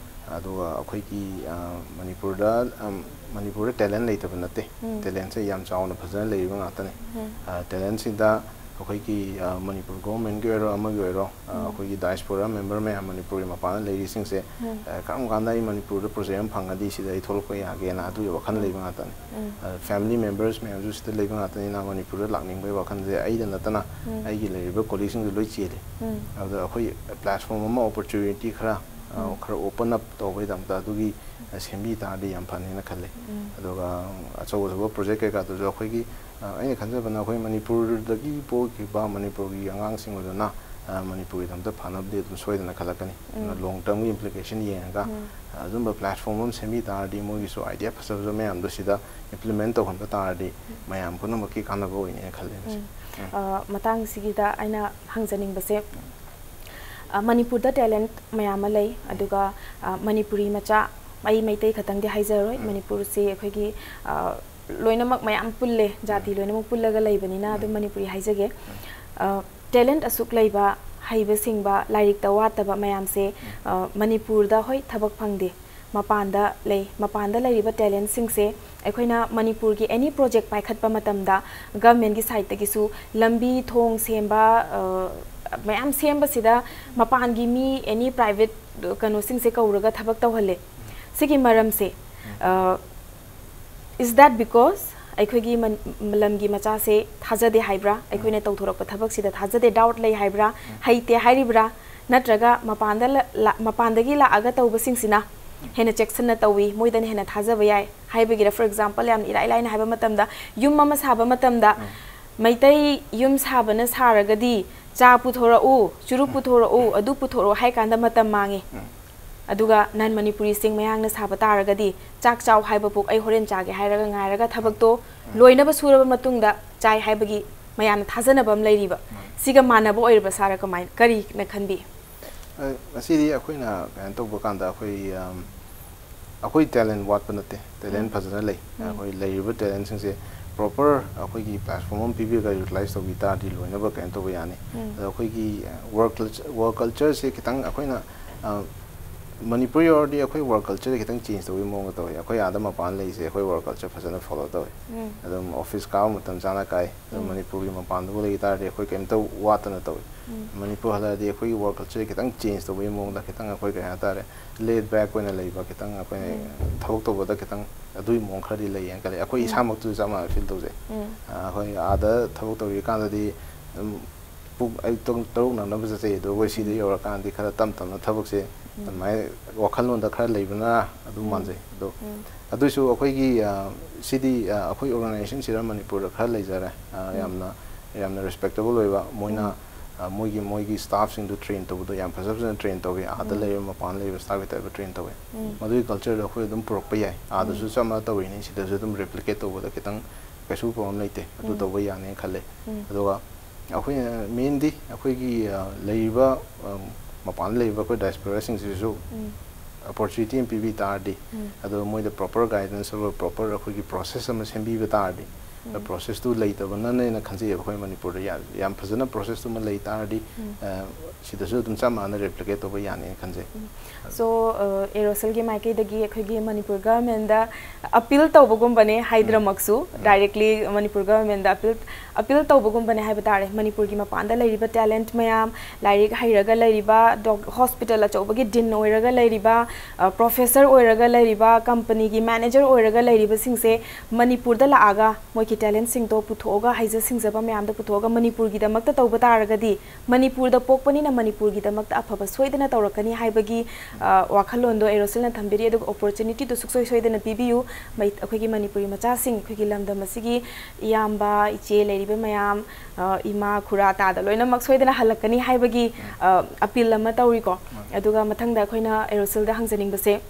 ꯑꯗꯨꯒ ꯑꯩꯈꯣꯏꯒꯤ, ꯑ, ꯃꯅꯤꯄꯨꯔꯗ, ꯑꯝ, ꯃꯅꯤꯄꯨꯔꯗ ꯇꯦꯂꯦꯟ ꯂꯩꯇꯕ ꯅꯠꯇꯦ꯫ ꯇꯦꯂꯦꯟꯁꯦ ꯌꯥꯝ ꯆꯥꯎꯅ ꯐꯖꯅ ꯂꯩꯔꯤꯕ ꯉꯥꯛꯇꯅꯤ꯫ ꯑ, ꯇꯦꯂꯦꯟꯁꯤꯗ ꯑꯩꯈꯣꯏꯒꯤ, ꯑ, ꯃꯅꯤꯄꯨꯔ ꯒꯣꯚꯔꯟꯃꯦꯟꯠꯀꯤ ꯑꯣꯏꯔꯣ, ꯑꯃꯒꯤ ꯑꯣꯏꯔꯣ, ꯑ, ꯑꯩꯈꯣꯏꯒꯤ ꯗꯥꯏꯁꯄꯣꯔꯥ ꯃꯦꯝꯕꯔ ꯃꯌꯥꯝ ꯃꯅꯤꯄꯨꯔꯒꯤ ꯃꯄꯥꯟꯗ ꯂꯩꯔꯤꯁꯤꯡꯁꯦ, ꯑ, ꯀꯔꯝ ꯀꯥꯟꯗ ꯑꯩ ꯃꯅꯤꯄꯨꯔꯗ ꯄ꯭ꯔꯣꯖꯦꯛ ꯑꯃ ꯐꯪꯉꯗꯤ ꯁꯤꯗ ꯑꯩ ꯊꯣꯛꯂꯛꯄ ꯌꯥꯒꯦꯅ ꯑꯗꯨꯒꯤ ꯋꯥꯈꯜ ꯂꯩꯕ ꯉꯥꯛꯇꯅꯤ꯫ ꯑ, ꯐꯦꯃꯤꯂꯤ ꯃꯦꯝꯕꯔꯁ ꯃꯌꯥꯝꯁꯨ ꯁꯤꯗ ꯂꯩꯕ ꯉꯥꯛꯇꯅꯤꯅ ꯃꯅꯤꯄꯨꯔꯗ ꯂꯥꯛꯅꯤꯡꯕꯒꯤ ꯋꯥꯈꯜꯁꯦ ꯑꯩꯗ ꯅꯠꯇꯅ ꯑꯩꯒꯤ ꯂꯩꯔꯤꯕ ꯀꯣꯂꯤꯒꯁꯤꯡꯁꯨ ꯂꯣꯏ ꯆꯦꯜꯂꯤ꯫ ꯑꯗꯨꯗ ꯑꯩꯈꯣꯏ ꯄ꯭ꯂꯦꯠꯐꯣꯝ ꯑꯃ, ꯑꯣꯄꯣꯔꯆꯨꯅꯤꯇꯤ ꯈꯔ, ꯑ, ꯈꯔ ꯑꯣꯄꯟ ꯑꯞ ꯇꯧꯕꯒꯤꯗꯃꯛꯇ ꯑꯗꯨꯒꯤ, ꯑ, ꯁꯦꯝꯕꯤ ꯇꯥꯔꯗꯤ ꯌꯥꯝ ꯐꯅꯤꯅ ꯈꯜꯂꯤ꯫ ꯑꯗꯨꯒ ꯑꯆꯧ ꯑꯆꯧꯕ ꯄ꯭ꯔꯣꯖꯦꯛ ꯀꯩꯀꯥꯗꯨꯁꯨ ꯑꯩꯈꯣꯏꯒꯤ, ꯑ, ꯑꯩꯅ ꯈꯟꯖꯕꯅ ꯑꯩꯈꯣꯏ ꯃꯅꯤꯄꯨꯔꯗꯒꯤ ꯄꯣꯛꯈꯤꯕ ꯃꯅꯤꯄꯨꯔꯒꯤ ꯑꯉꯥꯡꯁꯤꯡ ꯑꯗꯨꯅ, ꯑ, ꯃꯅꯤꯄꯨꯔꯒꯤꯗꯃꯛꯇ ꯐꯅꯕꯗꯤ ꯑꯗꯨꯝ ꯁꯣꯏꯗꯅ ꯈꯜꯂꯛꯀꯅꯤ꯫ ꯑꯗꯨꯅ ꯂꯣꯡ ꯇꯔꯝꯒꯤ ꯏꯝꯄ꯭ꯂꯤꯀꯦꯁꯟ ꯌꯦꯡꯉꯒ, ꯑ, ꯑꯗꯨꯝꯕ ꯄ꯭ꯂꯦꯠꯐꯣꯝ ꯑꯃ ꯁꯦꯝꯕꯤ ꯇꯥꯔꯗꯤ ꯃꯣꯏꯒꯤꯁꯨ ꯑꯥꯏꯗꯤꯌꯥ ꯐꯖ ꯐꯖꯕ ꯃꯌꯥꯝꯗꯣ ꯁꯤꯗ ꯏꯝꯄ꯭ꯂꯤꯃꯦꯟ ꯇꯧꯍꯟꯕ ꯇꯥꯔꯗꯤ ꯃꯌꯥꯝ ꯄꯨꯝꯅꯃꯛꯀꯤ ꯀꯥꯟꯅꯕ ꯑꯣꯏꯅꯦꯅ ꯈꯜꯂꯦ ꯃꯁꯤ꯫ ꯑ, ꯃꯇꯥꯡꯁꯤꯒꯤꯗ ꯑꯩꯅ ꯍꯪꯖꯅꯤꯡꯕꯁꯦ, ꯑ, ꯃꯅꯤꯄꯨꯔꯗ ꯇꯦꯂꯦꯟꯠ ꯃꯌꯥꯝ ꯑꯃ ꯂꯩ, ꯑꯗꯨꯒ, ꯑ, ꯃꯅꯤꯄꯨꯔꯤ ꯃꯆꯥ, ꯑꯩ ꯃꯩꯇꯩ ꯈꯛꯇꯪꯗꯤ ꯍꯥꯏꯖꯔꯣꯏ, ꯃꯅꯤꯄꯨꯔꯁꯤ ꯑꯩꯈꯣꯏꯒꯤ, ꯑ, ꯂꯣꯏꯅꯃꯛ ꯃꯌꯥꯝ ꯄꯨꯜꯂꯦ, ꯖꯥꯇꯤ ꯂꯣꯏꯅꯃꯛ ꯄꯨꯜꯂꯒ ꯂꯩꯕꯅꯤꯅ ꯑꯗꯨꯝ ꯃꯅꯤꯄꯨꯔꯤ ꯍꯥꯏꯖꯒꯦ꯫ ꯑ, ꯇꯦꯂꯦꯟꯠ ꯑꯁꯨꯛ ꯂꯩꯕ, ꯍꯩꯕ ꯁꯤꯡꯕ, ꯂꯥꯏꯔꯤꯛꯇ ꯋꯥꯠꯇꯕ ꯃꯌꯥꯝꯁꯦ, ꯑ, ꯃꯅꯤꯄꯨꯔꯗ ꯍꯣꯏ ꯊꯕꯛ ꯐꯪꯗꯦ, ꯃꯄꯥꯟꯗ ꯂꯩ꯫ ꯃꯄꯥꯟꯗ ꯂꯩꯔꯤꯕ ꯇꯦꯂꯦꯟꯠꯁꯤꯡꯁꯦ ꯑꯩꯈꯣꯏꯅ ꯃꯅꯤꯄꯨꯔꯒꯤ ꯑꯦꯅꯤ ꯄ꯭ꯔꯣꯖꯦꯛ ꯄꯥꯏꯈꯠꯄ ꯃꯇꯝꯗ ꯒꯚꯔꯟꯃꯦꯟꯠꯀꯤ ꯁꯥꯏꯠꯇꯒꯤꯁꯨ ꯂꯝꯕꯤ ꯊꯣꯡ ꯁꯦꯝꯕ, ꯑ, ꯃꯌꯥꯝ ꯁꯦꯝꯕꯁꯤꯗ ꯃꯄꯥꯟꯒꯤ ꯃꯤ ꯑꯦꯅꯤ ꯄ꯭ꯔꯥꯏꯚꯦꯠ ꯀꯩꯅꯣꯁꯤꯡꯁꯦ ꯀꯧꯔꯒ ꯊꯕꯛ ꯇꯧꯍꯜꯂꯦ꯫ ꯁꯤꯒꯤ ꯃꯔꯝꯁꯦ, ꯑ, is that because ꯑꯩꯈꯣꯏꯒꯤ ꯃꯟ-, ꯂꯝꯒꯤ ꯃꯆꯥꯁꯦ ꯊꯥꯖꯗꯦ ꯍꯥꯏꯕ꯭ꯔꯥ? ꯑꯩꯈꯣꯏꯅ ꯇꯧꯊꯣꯔꯛꯄ ꯊꯕꯛꯁꯤꯗ ꯊꯥꯖꯗꯦ, ꯗꯥꯎꯠ ꯂꯩ ꯍꯥꯏꯕ꯭ꯔꯥ? ꯍꯩꯇꯦ ꯍꯥꯏꯔꯤꯕ꯭ꯔꯥ? ꯅꯠꯇ꯭ꯔꯒ ꯃꯄꯥꯟꯗ ꯂ-, ꯂ-, ꯃꯄꯥꯟꯗꯒꯤ ꯂꯥꯛꯑꯒ ꯇꯧꯕꯁꯤꯡꯁꯤꯅ ꯍꯦꯟꯅ ꯆꯦꯛꯁꯤꯟꯅ ꯇꯧꯏ, ꯃꯣꯏꯗꯅ ꯍꯦꯟꯅ ꯊꯥꯖꯕ ꯌꯥꯏ? ꯍꯥꯏꯕꯒꯤꯔ? For example, ꯌꯥꯝ ꯏꯔꯥꯏ ꯂꯥꯏꯅ ꯍꯥꯏꯕ ꯃꯇꯝꯗ, ꯌꯨꯝ ꯑꯃ ꯁꯥꯕ ꯃꯇꯝꯗ ꯃꯩꯇꯩ ꯌꯨꯝ ꯁꯥꯕꯅ ꯁꯥꯔꯒꯗꯤ ꯆꯥ ꯄꯨꯊꯣꯔꯛꯎ, ꯆꯨꯔꯨꯞ ꯄꯨꯊꯣꯔꯛꯎ, ꯑꯗꯨ ꯄꯨꯊꯣꯔꯛꯎ ꯍꯥꯏ ꯀꯥꯟꯗ ꯃꯇꯝ ꯃꯥꯡꯉꯤ꯫ ꯑꯗꯨꯒ ꯅꯟ ꯃꯅꯤꯄꯨꯔꯤꯁꯤꯡ ꯃꯌꯥꯡꯅ ꯁꯥꯕ ꯇꯥꯔꯒꯗꯤ, "ꯆꯥꯛ ꯆꯥꯎ ꯍꯥꯏꯕ ꯄꯨꯛ ꯑꯩ ꯍꯣꯔꯦꯟ ꯆꯥꯒꯦ" ꯍꯥꯏꯔꯒ ꯉꯥꯏꯔꯒ ꯊꯕꯛꯇꯣ ꯂꯣꯏꯅꯕ ꯁꯨꯔꯕ ꯃꯇꯨꯡꯗ ꯆꯥꯏ ꯍꯥꯏꯕꯒꯤ ꯃꯌꯥꯝꯅ ꯊꯥꯖꯅꯕ ꯑꯃ ꯂꯩꯔꯤꯕ꯫ ꯁꯤꯒ ꯃꯥꯟꯅꯕ ꯑꯣꯏꯔꯕ ꯁꯥꯔ, ꯀꯃꯥꯏ, ꯀꯔꯤꯅ ꯈꯟꯕꯤ? ꯑ, ꯃꯁꯤꯗꯤ ꯑꯩꯈꯣꯏꯅ ꯀꯩꯅꯣ ꯇꯧꯕ ꯀꯥꯟꯗ ꯑꯩꯈꯣꯏ, ꯑꯝ, ꯑꯩꯈꯣꯏ talent ꯋꯥꯠꯄ ꯅꯠꯇꯦ, talent ꯎꯝ꯫ ꯐꯖꯅ ꯂꯩ꯫ ꯎꯝ꯫ ꯑꯩꯈꯣꯏ ꯂꯩꯔꯤꯕ talentꯁꯤꯡꯁꯦ proper ꯑꯩꯈꯣꯏꯒꯤ platform ꯑꯃ ꯄꯤꯕꯤꯔꯒ utilize ꯇꯧꯕꯤ ꯇꯥꯔꯗꯤ ꯂꯣꯏꯅꯕ ꯀꯩꯅꯣ ꯇꯧꯕ ꯌꯥꯅꯤ꯫ ꯎꯝ꯫ ꯑꯗꯣ ꯑꯩꯈꯣꯏꯒꯤ, ꯑ, work culture, work cultureꯁꯦ ꯈꯤꯇꯪ ꯑꯩꯈꯣꯏꯅ, ꯑ, ꯃꯅꯤꯄꯨꯔ ꯌꯧꯔꯗꯤ ꯑꯩꯈꯣꯏ work cultureꯁꯦ ꯈꯤꯇꯪ change ꯇꯧꯕꯒꯤ ꯃꯑꯣꯡꯗ ꯇꯧꯋꯦ꯫ ꯑꯩꯈꯣꯏ ꯑꯥꯗ ꯃꯄꯥꯟ ꯂꯩꯔꯤꯁꯦ ꯑꯩꯈꯣꯏ work culture ꯐꯖꯅ follow ꯇꯧꯋꯦ꯫ ꯎꯝ꯫ ꯑꯗꯨꯝ office ꯀꯥꯕ ꯃꯇꯝ ꯆꯥꯅ ꯀꯥꯏ꯫ ꯑꯗꯨꯝ ꯎꯝ꯫ ꯃꯅꯤꯄꯨꯔꯒꯤ ꯃꯄꯥꯟꯗꯕꯨ ꯂꯩ ꯇꯥꯔꯗꯤ ꯑꯩꯈꯣꯏ ꯀꯩꯝꯇ ꯋꯥꯠꯇꯅ ꯇꯧꯋꯦ꯫ ꯎꯝ꯫ ꯃꯅꯤꯄꯨꯔ ꯍꯜꯂꯛꯑꯗꯤ ꯑꯩꯈꯣꯏꯒꯤ work cultureꯁꯦ ꯈꯤꯇꯪ change ꯇꯧꯕꯒꯤ ꯃꯑꯣꯡꯗ ꯈꯤꯇꯪ ꯑꯩꯈꯣꯏ ꯀꯩ ꯍꯥꯏꯇꯥꯔꯦ, laid back ꯑꯣꯏꯅ ꯂꯩꯕ, ꯈꯤꯇꯪ ꯑꯩꯈꯣꯏ ꯎꯝ꯫ ꯊꯕꯛ ꯇꯧꯕꯗ ꯈꯤꯇꯪ ꯑꯗꯨꯒꯤ ꯃꯑꯣꯡ ꯈꯔꯗꯤ ꯂꯩꯌꯦꯅ ꯈꯜꯂꯦ꯫ ꯑꯩꯈꯣꯏ ꯎꯝ꯫ ꯏꯁꯥꯃꯛꯇꯁꯨ ꯆꯞ ꯃꯥꯟꯅ feel ꯇꯧꯖꯩ꯫ ꯎꯝ꯫ ꯑ, ꯑꯩꯈꯣꯏ ꯑꯥꯗ ꯊꯕꯛ ꯇꯧꯔꯤꯀꯥꯟꯗꯗꯤ ꯑꯗꯨꯝ ꯄꯨꯡ ꯑꯌꯨꯛ ꯇꯔꯨꯛ, ꯇꯔꯨꯛ ꯅꯪꯅꯕ ꯆꯠꯆꯩ꯫ ꯑꯗꯣ ꯑꯩꯈꯣꯏ ꯁꯤꯗ ꯎꯝ꯫ ꯌꯧꯔꯀꯥꯟꯗꯤ ꯈꯔ ꯇꯞ ꯇꯞꯅ ꯊꯕꯛꯁꯦ ꯎꯝ꯫ ꯑꯗꯨꯃꯥꯏꯅ ꯋꯥꯈꯜꯂꯣꯟꯗ ꯈꯔ ꯂꯩꯕꯅ ꯑꯗꯨꯝ ꯎꯝ꯫ ꯃꯥꯟꯖꯩ꯫ ꯑꯗꯣ ꯎꯝ꯫ ꯑꯗꯨꯏꯁꯨ ꯑꯩꯈꯣꯏꯒꯤ, ꯑ, ꯁꯤꯗꯤ, ꯑ, ꯑꯩꯈꯣꯏ organizationꯁꯤꯗ ꯃꯅꯤꯄꯨꯔꯗ ꯈꯔ ꯂꯩꯖꯔꯦ꯫ ꯑ, ꯎꯝ꯫ ꯌꯥꯝꯅ, ꯌꯥꯝꯅ respectable ꯑꯣꯏꯕ, ꯃꯣꯏꯅ, ꯎꯝ꯫ ꯑ, ꯃꯣꯏꯒꯤ, ꯃꯣꯏꯒꯤ staffꯁꯤꯡꯗꯣ train ꯇꯧꯕꯗꯣ ꯌꯥꯝ ꯐꯖ ꯐꯖꯅ train ꯇꯧꯋꯤ꯫ ꯑꯥꯗ ꯎꯝ꯫ ꯂꯩꯔꯤꯕ, ꯃꯄꯥꯟꯗ ꯂꯩꯔꯤꯕ staff typeꯇ train ꯇꯧꯋꯤ꯫ ꯎꯝ꯫ ꯃꯗꯨꯒꯤ cultureꯗꯣ ꯑꯩꯈꯣꯏ ꯑꯗꯨꯝ ꯄꯨꯔꯛꯄ ꯌꯥꯏ꯫ ꯑꯥꯗꯁꯨ ꯎꯝ꯫ ꯆꯞ ꯃꯥꯟꯅ ꯇꯧꯔꯤꯅꯤ, ꯁꯤꯗꯁꯨ ꯑꯗꯨꯝ replicate ꯇꯧꯕꯗ ꯈꯤꯇꯪ ꯀꯩꯁꯨ problem ꯂꯩꯇꯦ꯫ ꯑꯗꯨ ꯎꯝ꯫ ꯇꯧꯕ ꯌꯥꯅꯤꯅ ꯈꯜꯂꯦ꯫ ꯎꯝ꯫ ꯑꯗꯨꯒ ꯑꯩꯈꯣꯏꯅ mainly ꯑꯩꯈꯣꯏꯒꯤ, ꯑ, ꯂꯩꯔꯤꯕ, ꯑ, ꯃꯄꯥꯟꯗ ꯂꯩꯔꯤꯕ ꯑꯩꯈꯣꯏ diasporaꯁꯤꯡꯁꯤꯁꯨ ꯎꯝ꯫ opportunity ꯑꯃ ꯄꯤꯕꯤ ꯇꯥꯔꯗꯤ, ꯎꯝ꯫ ꯑꯗꯣ ꯃꯣꯏꯗ proper guidance ꯑꯃ, proper ꯑꯩꯈꯣꯏꯒꯤ process ꯑꯃ ꯁꯦꯝꯕꯤꯕ ꯇꯥꯔꯗꯤ, ꯎꯝ꯫ processꯇꯨ ꯂꯩꯇꯕꯅꯅꯦꯅ ꯈꯟꯖꯩꯌꯦꯕ ꯑꯩꯈꯣꯏ ꯃꯅꯤꯄꯨꯔꯗ꯫ ꯌꯥ-, ꯌꯥꯝ ꯐꯖꯅ processꯇꯨꯃ ꯂꯩ ꯇꯥꯔꯗꯤ, ꯎꯝ꯫ ꯑ, ꯁꯤꯗꯁꯨ ꯑꯗꯨꯝ ꯆꯞ ꯃꯥꯟꯅꯅ replicate ꯇꯧꯕ ꯌꯥꯅꯤꯅ ꯈꯟꯖꯩ꯫ ꯎꯝ꯫ So, ꯑ, ꯑꯦꯔꯣꯁꯦꯜꯒꯤ ꯃꯥꯏꯀꯩꯗꯒꯤ ꯑꯩꯈꯣꯏꯒꯤ ꯃꯅꯤꯄꯨꯔ governmentꯗ appeal ꯇꯧꯕꯒꯨꯝꯕꯅꯦ ꯍꯥꯏꯗ꯭ꯔꯃꯛꯁꯨ, ꯎꯝ꯫ Directly ꯃꯅꯤꯄꯨꯔ governmentꯗ appeal, appeal ꯇꯧꯕꯒꯨꯝꯕꯅꯦ ꯍꯥꯏꯕ ꯇꯥꯔꯦ꯫ ꯃꯅꯤꯄꯨꯔꯒꯤ ꯃꯄꯥꯟꯗ ꯂꯩꯔꯤꯕ talent ꯃꯌꯥꯝ, ꯂꯥꯏꯔꯤꯛ ꯍꯩꯔꯒ ꯂꯩꯔꯤꯕ, doc-, hospital ꯑꯆꯧꯕꯒꯤ dean ꯑꯣꯏꯔꯒ ꯂꯩꯔꯤꯕ, ꯑ, professor ꯑꯣꯏꯔꯒ ꯂꯩꯔꯤꯕ, companyꯒꯤ manager ꯑꯣꯏꯔꯒ ꯂꯩꯔꯤꯕꯁꯤꯡꯁꯦ ꯃꯅꯤꯄꯨꯔꯗ ꯂꯥꯛꯑꯒ ꯃꯣꯏ ꯇꯦꯂꯦꯟꯁꯤꯡꯗꯣ ꯄꯨꯊꯣꯛꯑꯒ, ꯍꯩꯖ ꯁꯤꯡꯖꯕ ꯃꯌꯥꯝꯗꯣ ꯄꯨꯊꯣꯛꯑꯒ ꯃꯅꯤꯄꯨꯔꯒꯤꯗꯃꯛꯇ ꯇꯧꯕ ꯇꯥꯔꯒꯗꯤ, ꯃꯅꯤꯄꯨꯔꯗ ꯄꯣꯛꯄꯅꯤꯅ ꯃꯅꯤꯄꯨꯔꯒꯤꯗꯃꯛꯇ ꯑꯐꯕ ꯁꯣꯏꯗꯅ ꯇꯧꯔꯛꯀꯅꯤ ꯍꯥꯏꯕꯒꯤ, ꯑ, ꯋꯥꯈꯜꯂꯣꯟꯗꯣ ꯑꯦꯔꯣꯁꯤꯜꯅ ꯊꯝꯕꯤꯔꯤ꯫ ꯑꯗꯨꯒ ꯑꯣꯄꯣꯔꯆꯨꯅꯤꯇꯤꯗꯣ ꯁꯨꯡꯁꯣꯏ ꯁꯣꯏꯗꯅ ꯄꯤꯕꯤꯌꯨ꯫ ꯃꯩ-, ꯑꯩꯈꯣꯏꯒꯤ ꯃꯅꯤꯄꯨꯔꯤ ꯃꯆꯥꯁꯤꯡ, ꯑꯩꯈꯣꯏꯒꯤ ꯂꯝꯗꯝ ꯑꯁꯤꯒꯤ ꯏꯌꯥꯝꯕ, ꯏꯆꯦ ꯂꯩꯔꯤꯕ ꯃꯌꯥꯝ, ꯑ, ꯏꯃꯥ, ꯈꯨꯔꯥ, ꯇꯥꯗ ꯂꯣꯏꯅꯃꯛ ꯁꯣꯏꯗꯅ ꯍꯜꯂꯛꯀꯅꯤ ꯍꯥꯏꯕꯒꯤ, ꯑ, ꯑꯄꯤꯜ ꯑꯃ ꯇꯧꯔꯤꯀꯣ꯫ ꯑꯗꯨꯒ ꯃꯊꯪꯗ ꯑꯩꯈꯣꯏꯅ ꯑꯦꯔꯣꯁꯤꯜꯗ ꯍꯪꯖꯅꯤꯡꯕꯁꯦ,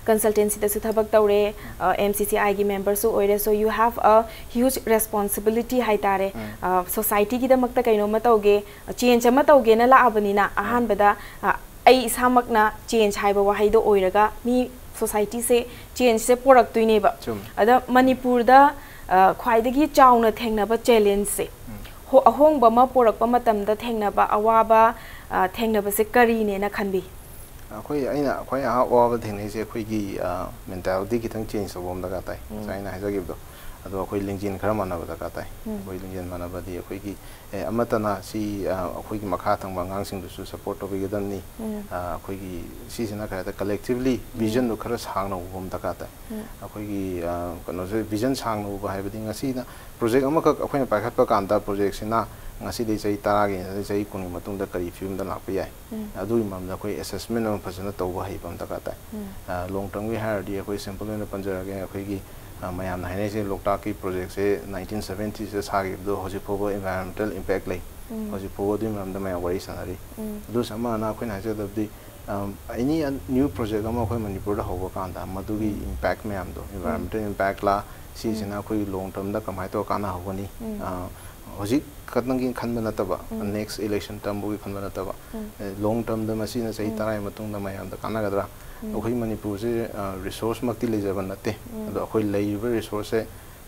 ꯀꯟꯁꯜꯇꯦꯟꯁꯤꯗꯁꯨ ꯊꯕꯛ ꯇꯧꯔꯦ, ꯑ, ꯑꯦꯝ ꯁꯤ ꯁꯤ ꯑꯥꯏꯒꯤ ꯃꯦꯝꯕꯔꯁꯨ ꯑꯣꯏꯔꯦ꯫ So you have a huge responsibility ꯍꯥꯏꯇꯥꯔꯦ꯫ ꯎꯝ꯫ ꯑ, ꯁꯣꯁꯥꯏꯇꯤꯒꯤꯗꯃꯛꯇ ꯀꯩꯅꯣꯝꯃ ꯇꯧꯒꯦ, ꯆꯦꯟꯖ ꯑꯃ ꯇꯧꯒꯦꯅ ꯂꯥꯛꯑꯕꯅꯤꯅ, ꯎꯝ꯫ ꯑꯍꯥꯟꯕꯗ, ꯑ, ꯑꯩ ꯏꯁꯥꯃꯛꯅ ꯆꯦꯟꯖ ꯍꯥꯏꯕ ꯋꯥꯍꯩꯗꯣ ꯑꯣꯏꯔꯒ ꯃꯤ ꯁꯣꯁꯥꯏꯇꯤꯁꯦ ꯆꯦꯟꯖꯁꯦ ꯄꯣꯔꯛꯇꯣꯏꯅꯦꯕ꯫ ꯆꯨꯝꯃꯤ꯫ ꯑꯗ ꯃꯅꯤꯄꯨꯔꯗ, ꯑ, ꯈ꯭ꯋꯥꯏꯗꯒꯤ ꯆꯥꯎꯅ ꯊꯦꯡꯅꯕ ꯆꯦꯂꯦꯟꯖꯁꯦ, ꯎꯝ꯫ ꯍꯣ-, ꯑꯍꯣꯡꯕ ꯑꯃ ꯄꯣꯔꯛꯄ ꯃꯇꯝꯗ ꯊꯦꯡꯅꯕ ꯑꯋꯥꯕ, ꯑ, ꯊꯦꯡꯅꯕꯁꯦ ꯀꯔꯤꯅꯦꯅ ꯈꯟꯕꯤ? ꯑꯩꯈꯣꯏ, ꯑꯩꯅ ꯈ꯭ꯋꯥꯏ ꯑꯍꯥ-, ꯑꯋꯥꯕ ꯊꯦꯡꯅꯩꯁꯦ ꯑꯩꯈꯣꯏꯒꯤ, ꯑ, ꯃꯦꯟꯇꯥꯂꯤꯇꯤ ꯈꯤꯇꯪ ꯆꯦꯟꯖ ꯇꯧꯕ ꯑꯃ ꯗꯔꯀꯥꯔ ꯇꯥꯏ꯫ ꯎꯝ꯫ ꯉꯁꯥꯏ ꯑꯩꯅ ꯍꯥꯏꯖꯈꯤꯕꯗꯣ꯫ ꯑꯗꯣ ꯑꯩꯈꯣꯏ ꯂꯤꯡꯖꯦꯜ ꯈꯔ ꯃꯥꯟꯅꯕ ꯗꯔꯀꯥꯔ ꯇꯥꯏ꯫ ꯎꯝ꯫ ꯑꯩꯈꯣꯏ ꯂꯤꯡꯖꯦꯜ ꯃꯥꯟꯅꯕꯗꯤ ꯑꯩꯈꯣꯏꯒꯤ, ꯑꯦ, ꯑꯃꯠꯇꯅ ꯁꯤ, ꯑ, ꯑꯩꯈꯣꯏꯒꯤ ꯃꯈꯥ ꯊꯪꯕ ꯑꯉꯥꯡꯁꯤꯡꯗꯨꯁꯨ ꯁꯄꯣꯔꯠ ꯇꯧꯕꯤꯒꯗꯕꯅꯤ꯫ ꯎꯝ꯫ ꯑ, ꯑꯩꯈꯣꯏꯒꯤ ꯁꯤꯁꯤꯅ ꯀꯩ ꯍꯥꯏꯇꯥꯔꯦ, ꯀꯂꯦꯛꯇꯤꯚꯂꯤ ꯎꯝ꯫ ꯚꯤꯖꯟꯗꯣ ꯈꯔ ꯁꯥꯡꯅ ꯎꯕ ꯑꯃ ꯗꯔꯀꯥꯔ ꯇꯥꯏ꯫ ꯎꯝ꯫ ꯑꯩꯈꯣꯏꯒꯤ, ꯑ, ꯀꯩꯅꯣꯁꯦ, ꯚꯤꯖꯟ ꯁꯥꯡꯅ ꯎꯕ ꯍꯥꯏꯕꯗꯤ ꯉꯁꯤꯅ ꯄ꯭ꯔꯣꯖꯦꯛ ꯑꯃꯈꯛ ꯑꯩꯈꯣꯏꯅ ꯄꯥꯏꯈꯠꯄ ꯀꯥꯟꯗ ꯄ꯭ꯔꯣꯖꯦꯛꯁꯤꯅ ꯉꯁꯤꯗꯩ ꯆꯍꯤ ꯇꯔꯥꯒꯤ ꯅꯠꯇ꯭ꯔꯒ ꯆꯍꯤ ꯀꯨꯟꯒꯤ ꯃꯇꯨꯡꯗ ꯀꯔꯤ ꯐꯤꯕꯝꯗ ꯂꯥꯛꯄ ꯌꯥꯏ? ꯎꯝ꯫ ꯑꯗꯨꯒꯤ ꯃꯔꯝꯗ ꯑꯩꯈꯣꯏ ꯑꯦꯁꯦꯁꯃꯦꯟ ꯑꯃ ꯐꯖꯅ ꯇꯧꯕ ꯍꯩꯕ ꯑꯃ ꯗꯔꯀꯥꯔ ꯇꯥꯏ꯫ ꯎꯝ꯫ ꯑ, ꯂꯣꯡ ꯇꯔꯝꯒꯤ ꯍꯥꯏꯔꯗꯤ ꯑꯩꯈꯣꯏ ꯁꯦꯝꯄꯜ ꯑꯣꯏꯅ ꯄꯟꯖꯔꯒꯦ, ꯑꯩꯈꯣꯏꯒꯤ, ꯑ, ꯃꯌꯥꯝꯅ ꯍꯥꯏꯅꯔꯤꯁꯦ ꯂꯣꯛꯇꯥꯛꯀꯤ ꯄ꯭ꯔꯣꯖꯦꯛꯁꯦ ꯅꯥꯏꯟꯇꯤꯟ ꯁꯚꯦꯟꯇꯤꯁꯗ ꯁꯥꯈꯤꯕꯗꯣ ꯍꯧꯖꯤꯛ ꯐꯥꯎꯕ ꯏꯟꯚꯥꯏꯔꯣꯟꯃꯦꯟꯇꯦꯜ ꯏꯝꯄꯦꯛ ꯂꯩ꯫ ꯎꯝ꯫ ꯍꯧꯖꯤꯛ ꯐꯥꯎꯕ ꯑꯗꯨꯒꯤ ꯃꯔꯝꯗ ꯃꯌꯥꯝ ꯋꯥꯔꯤ ꯁꯥꯟꯅꯔꯤ꯫ ꯎꯝ꯫ ꯑꯗꯨ ꯆꯞ ꯃꯥꯟꯅꯅ ꯑꯩꯈꯣꯏꯅ ꯍꯥꯏꯖꯒꯗꯕꯗꯤ, ꯑꯝ, ꯑꯦꯅꯤ ꯑꯟ-, ꯅ꯭ꯌꯨ ꯄ꯭ꯔꯣꯖꯦꯛ ꯑꯃ ꯑꯩꯈꯣꯏ ꯃꯅꯤꯄꯨꯔꯗ ꯍꯧꯕ ꯀꯥꯟꯗ ꯃꯗꯨꯒꯤ ꯎꯝ꯫ ꯏꯝꯄꯦꯛ ꯃꯌꯥꯝꯗꯣ, ꯎꯝ꯫ ꯏꯟꯚꯥꯏꯔꯣꯟꯃꯦꯟꯇꯦꯜ ꯏꯝꯄꯦꯛꯂꯥ, ꯁꯤꯁꯤꯅ ꯎꯝ꯫ ꯑꯩꯈꯣꯏꯒꯤ ꯂꯣꯡ ꯇꯔꯝꯗ ꯀꯃꯥꯏꯅ ꯇꯧꯔ ꯀꯥꯟꯅꯍꯧꯒꯅꯤ? ꯎꯝ꯫ ꯑ, ꯍꯧꯖꯤꯛ ꯈꯛꯇꯪꯒꯤ ꯈꯟꯕ ꯅꯠꯇꯕ, ꯎꯝ꯫ ꯅꯦꯛꯁ ꯏꯂꯦꯛꯁꯟ ꯇꯔꯝꯕꯨꯒꯤ ꯈꯟꯕ ꯅꯠꯇꯕ, ꯎꯝ꯫ ꯑꯦ, ꯂꯣꯡ ꯇꯔꯝꯗ ꯃꯁꯤꯅ ꯆꯍꯤ ꯎꯝ꯫ ꯇꯔꯥꯒꯤ ꯃꯇꯨꯡꯗ ꯃꯌꯥꯝꯗ ꯀꯥꯟꯅꯒꯗ꯭ꯔꯥ? ꯎꯝ꯫ ꯑꯩꯈꯣꯏ ꯃꯅꯤꯄꯨꯔꯁꯦ, ꯑ, ꯔꯤꯁꯣꯔꯁ ꯃꯛꯇꯤ ꯂꯩꯖꯕ ꯅꯠꯇꯦ꯫ ꯎꯝ꯫ ꯑꯗꯣ ꯑꯩꯈꯣꯏ ꯂꯩꯔꯤꯕ ꯔꯤꯁꯣꯔꯁꯁꯦ,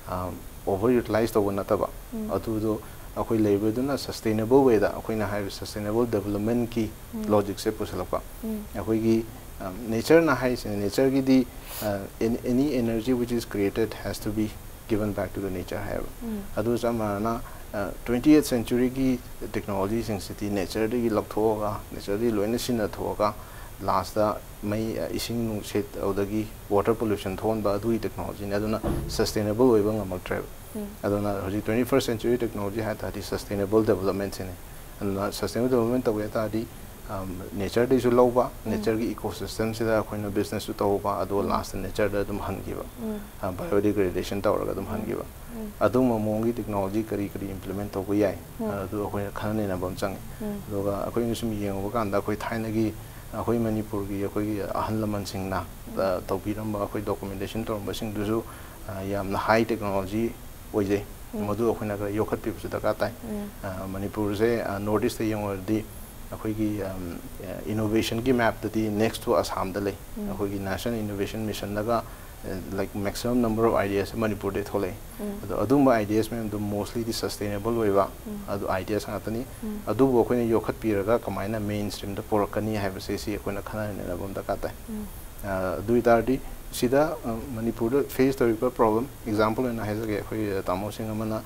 ꯑ, ꯑꯣꯚꯔ ꯌꯨꯇꯤꯂꯥꯏꯁ ꯇꯧꯕ ꯅꯠꯇꯕ, ꯎꯝ꯫ ꯑꯗꯨꯗꯣ ꯑꯩꯈꯣꯏ ꯂꯩꯔꯤꯕꯗꯨꯅ ꯁꯁꯇꯦꯅꯦꯕꯜ ꯋꯦꯗ ꯑꯩꯈꯣꯏꯅ ꯍꯥꯏꯔꯤꯕ ꯁꯁꯇꯦꯅꯦꯕꯜ ꯗꯦꯕꯂꯞꯃꯦꯟꯠꯀꯤ ꯎꯝ꯫ ꯂꯣꯖꯤꯛꯁꯦ ꯄꯨꯁꯜꯂꯛꯄ꯫ ꯎꯝ꯫ ꯑꯩꯈꯣꯏꯒꯤ, ꯑ, ꯅꯦꯆꯔꯅ ꯍꯥꯏꯔꯤꯁꯤꯅ, ꯅꯦꯆꯔꯒꯤꯗꯤ, ꯑ, any, any energy which is created has to be given back to the nature ꯍꯥꯏꯌꯦꯕ꯫ ꯎꯝ꯫ ꯑꯗꯨ ꯆꯞ ꯃꯥꯟꯅꯅ, ꯑ, ꯇ꯭ꯋꯦꯟꯇꯤ ꯑꯩꯠ ꯁꯦꯟꯆꯨꯔꯤꯒꯤ ꯇꯦꯛꯅꯣꯂꯣꯖꯤꯁꯤꯡꯁꯤꯗꯤ ꯅꯦꯆꯔꯗꯒꯤ ꯂꯧꯊꯣꯛꯑꯒ, ꯅꯦꯆꯔꯗꯒꯤ ꯂꯣꯏꯅ ꯁꯤꯖꯤꯟꯅꯊꯣꯛꯑꯒ, ꯂꯥꯁꯇ ꯃꯩ, ꯑ, ꯏꯁꯤꯡ ꯅꯨꯡꯁꯤꯠ, ꯑꯗꯨꯗꯒꯤ water pollution ꯊꯣꯛꯍꯟꯕ, ꯑꯗꯨꯒꯤ technologyꯅꯤ꯫ ꯑꯗꯨꯅ sustainable ꯑꯣꯏꯕ ꯉꯝꯃꯛꯇ꯭ꯔꯦꯕ꯫ ꯎꯝ꯫ ꯑꯗꯨꯅ ꯍꯧꯖꯤꯛ twenty first century technology ꯍꯥꯏ ꯇꯥꯔꯗꯤ sustainable developmentꯁꯤꯅꯤ꯫ ꯑꯗꯨꯅ sustainable development ꯇꯧꯒꯦ ꯍꯥꯏ ꯇꯥꯔꯗꯤ, ꯑꯝ, natureꯗꯩꯁꯨ ꯂꯧꯕ, ꯎꯝ꯫ natureꯒꯤ ecosystemꯁꯤꯗ ꯑꯩꯈꯣꯏꯅ businessꯁꯨ ꯇꯧꯕ, ꯑꯗꯨꯒ ꯎꯝ꯫ ꯂꯥꯁꯇ natureꯗ ꯑꯗꯨꯝ ꯍꯟꯈꯤꯕ꯫ ꯎꯝ꯫ ꯑ, biodegradation ꯇꯧꯔꯒ ꯑꯗꯨꯝ ꯎꯝ꯫ ꯍꯟꯈꯤꯕ꯫ ꯎꯝ꯫ ꯑꯗꯨꯒꯨꯝꯕ ꯃꯑꯣꯡꯒꯤ technology ꯀꯔꯤ ꯀꯔꯤ implement ꯇꯧꯕ ꯌꯥꯏ, ꯎꯝ꯫ ꯑꯗꯨ ꯑꯩꯈꯣꯏꯅ ꯈꯟꯅ ꯅꯩꯅꯕ ꯑꯃ ꯆꯪꯉꯤ꯫ ꯎꯝ꯫ ꯑꯗꯨꯒ ꯑꯩꯈꯣꯏꯅ ꯁꯨꯝ ꯌꯦꯡꯉꯨꯕ ꯀꯥꯟꯗ ꯑꯩꯈꯣꯏ ꯊꯥꯏꯅꯒꯤ ꯑꯩꯈꯣꯏ ꯃꯅꯤꯄꯨꯔꯒꯤ ꯑꯩꯈꯣꯏꯒꯤ ꯑꯍꯜ ꯂꯃꯟꯁꯤꯡꯅ, ꯎꯝ꯫ ꯑ, ꯇꯧꯕꯤꯔꯝꯕ, ꯑꯩꯈꯣꯏ documentation ꯇꯧꯔꯝꯕꯁꯤꯡꯗꯨꯁꯨ, ꯑ, ꯌꯥꯝꯅ high technology ꯑꯣꯏꯖꯩ꯫ ꯎꯝ꯫ ꯃꯗꯨ ꯑꯩꯈꯣꯏꯅ ꯈꯔ ꯌꯣꯛꯈꯠꯄꯤꯕꯁꯨ ꯗꯔꯀꯥꯔ ꯇꯥꯏ꯫ ꯎꯝ꯫ ꯑ, ꯃꯅꯤꯄꯨꯔꯁꯦ, ꯑ, North Eastꯇ ꯌꯦꯡꯉꯨꯔꯗꯤ ꯑꯩꯈꯣꯏꯒꯤ, ꯑꯝ, innovationꯒꯤ mapꯇꯗꯤ next to Assamꯗ ꯂꯩ꯫ ꯎꯝ꯫ ꯑꯩꯈꯣꯏꯒꯤ National Innovation Missionꯗꯒ, ꯑ, like, maximum number of ideas ꯃꯅꯤꯄꯨꯔꯗꯩ ꯊꯣꯛꯂꯛꯑꯦ꯫ ꯎꯝ꯫ ꯑꯗꯣ ꯑꯗꯨꯝꯕ ideas ꯃꯌꯥꯝꯗꯣ mostlyꯗꯤ sustainable ꯑꯣꯏꯕ, ꯎꯝ꯫ ꯑꯗꯨ ideas ꯉꯥꯛꯇꯅꯤ꯫ ꯎꯝ꯫ ꯑꯗꯨꯕꯨ ꯑꯩꯈꯣꯏꯅ ꯌꯣꯛꯈꯠꯄꯤꯔꯒ ꯀꯃꯥꯏꯅ mainstreamꯗ ꯄꯨꯔꯛꯀꯅꯤ ꯍꯥꯏꯕꯁꯦ ꯁꯤ ꯑꯩꯈꯣꯏꯅ ꯈꯟꯅ ꯅꯩꯅꯕ ꯑꯃ ꯗꯔꯀꯥꯔ ꯇꯥꯏ꯫ ꯎꯝ꯫ ꯑ, ꯑꯗꯨ ꯑꯣꯏꯇꯥꯔꯗꯤ ꯁꯤꯗ, ꯑ, ꯃꯅꯤꯄꯨꯔꯗ face ꯇꯧꯔꯤꯕ problem, example ꯑꯣꯏꯅ ꯍꯥꯏꯖꯒꯦ, ꯑꯩꯈꯣꯏ ꯇꯥꯃꯣꯁꯤꯡ ꯑꯃꯅ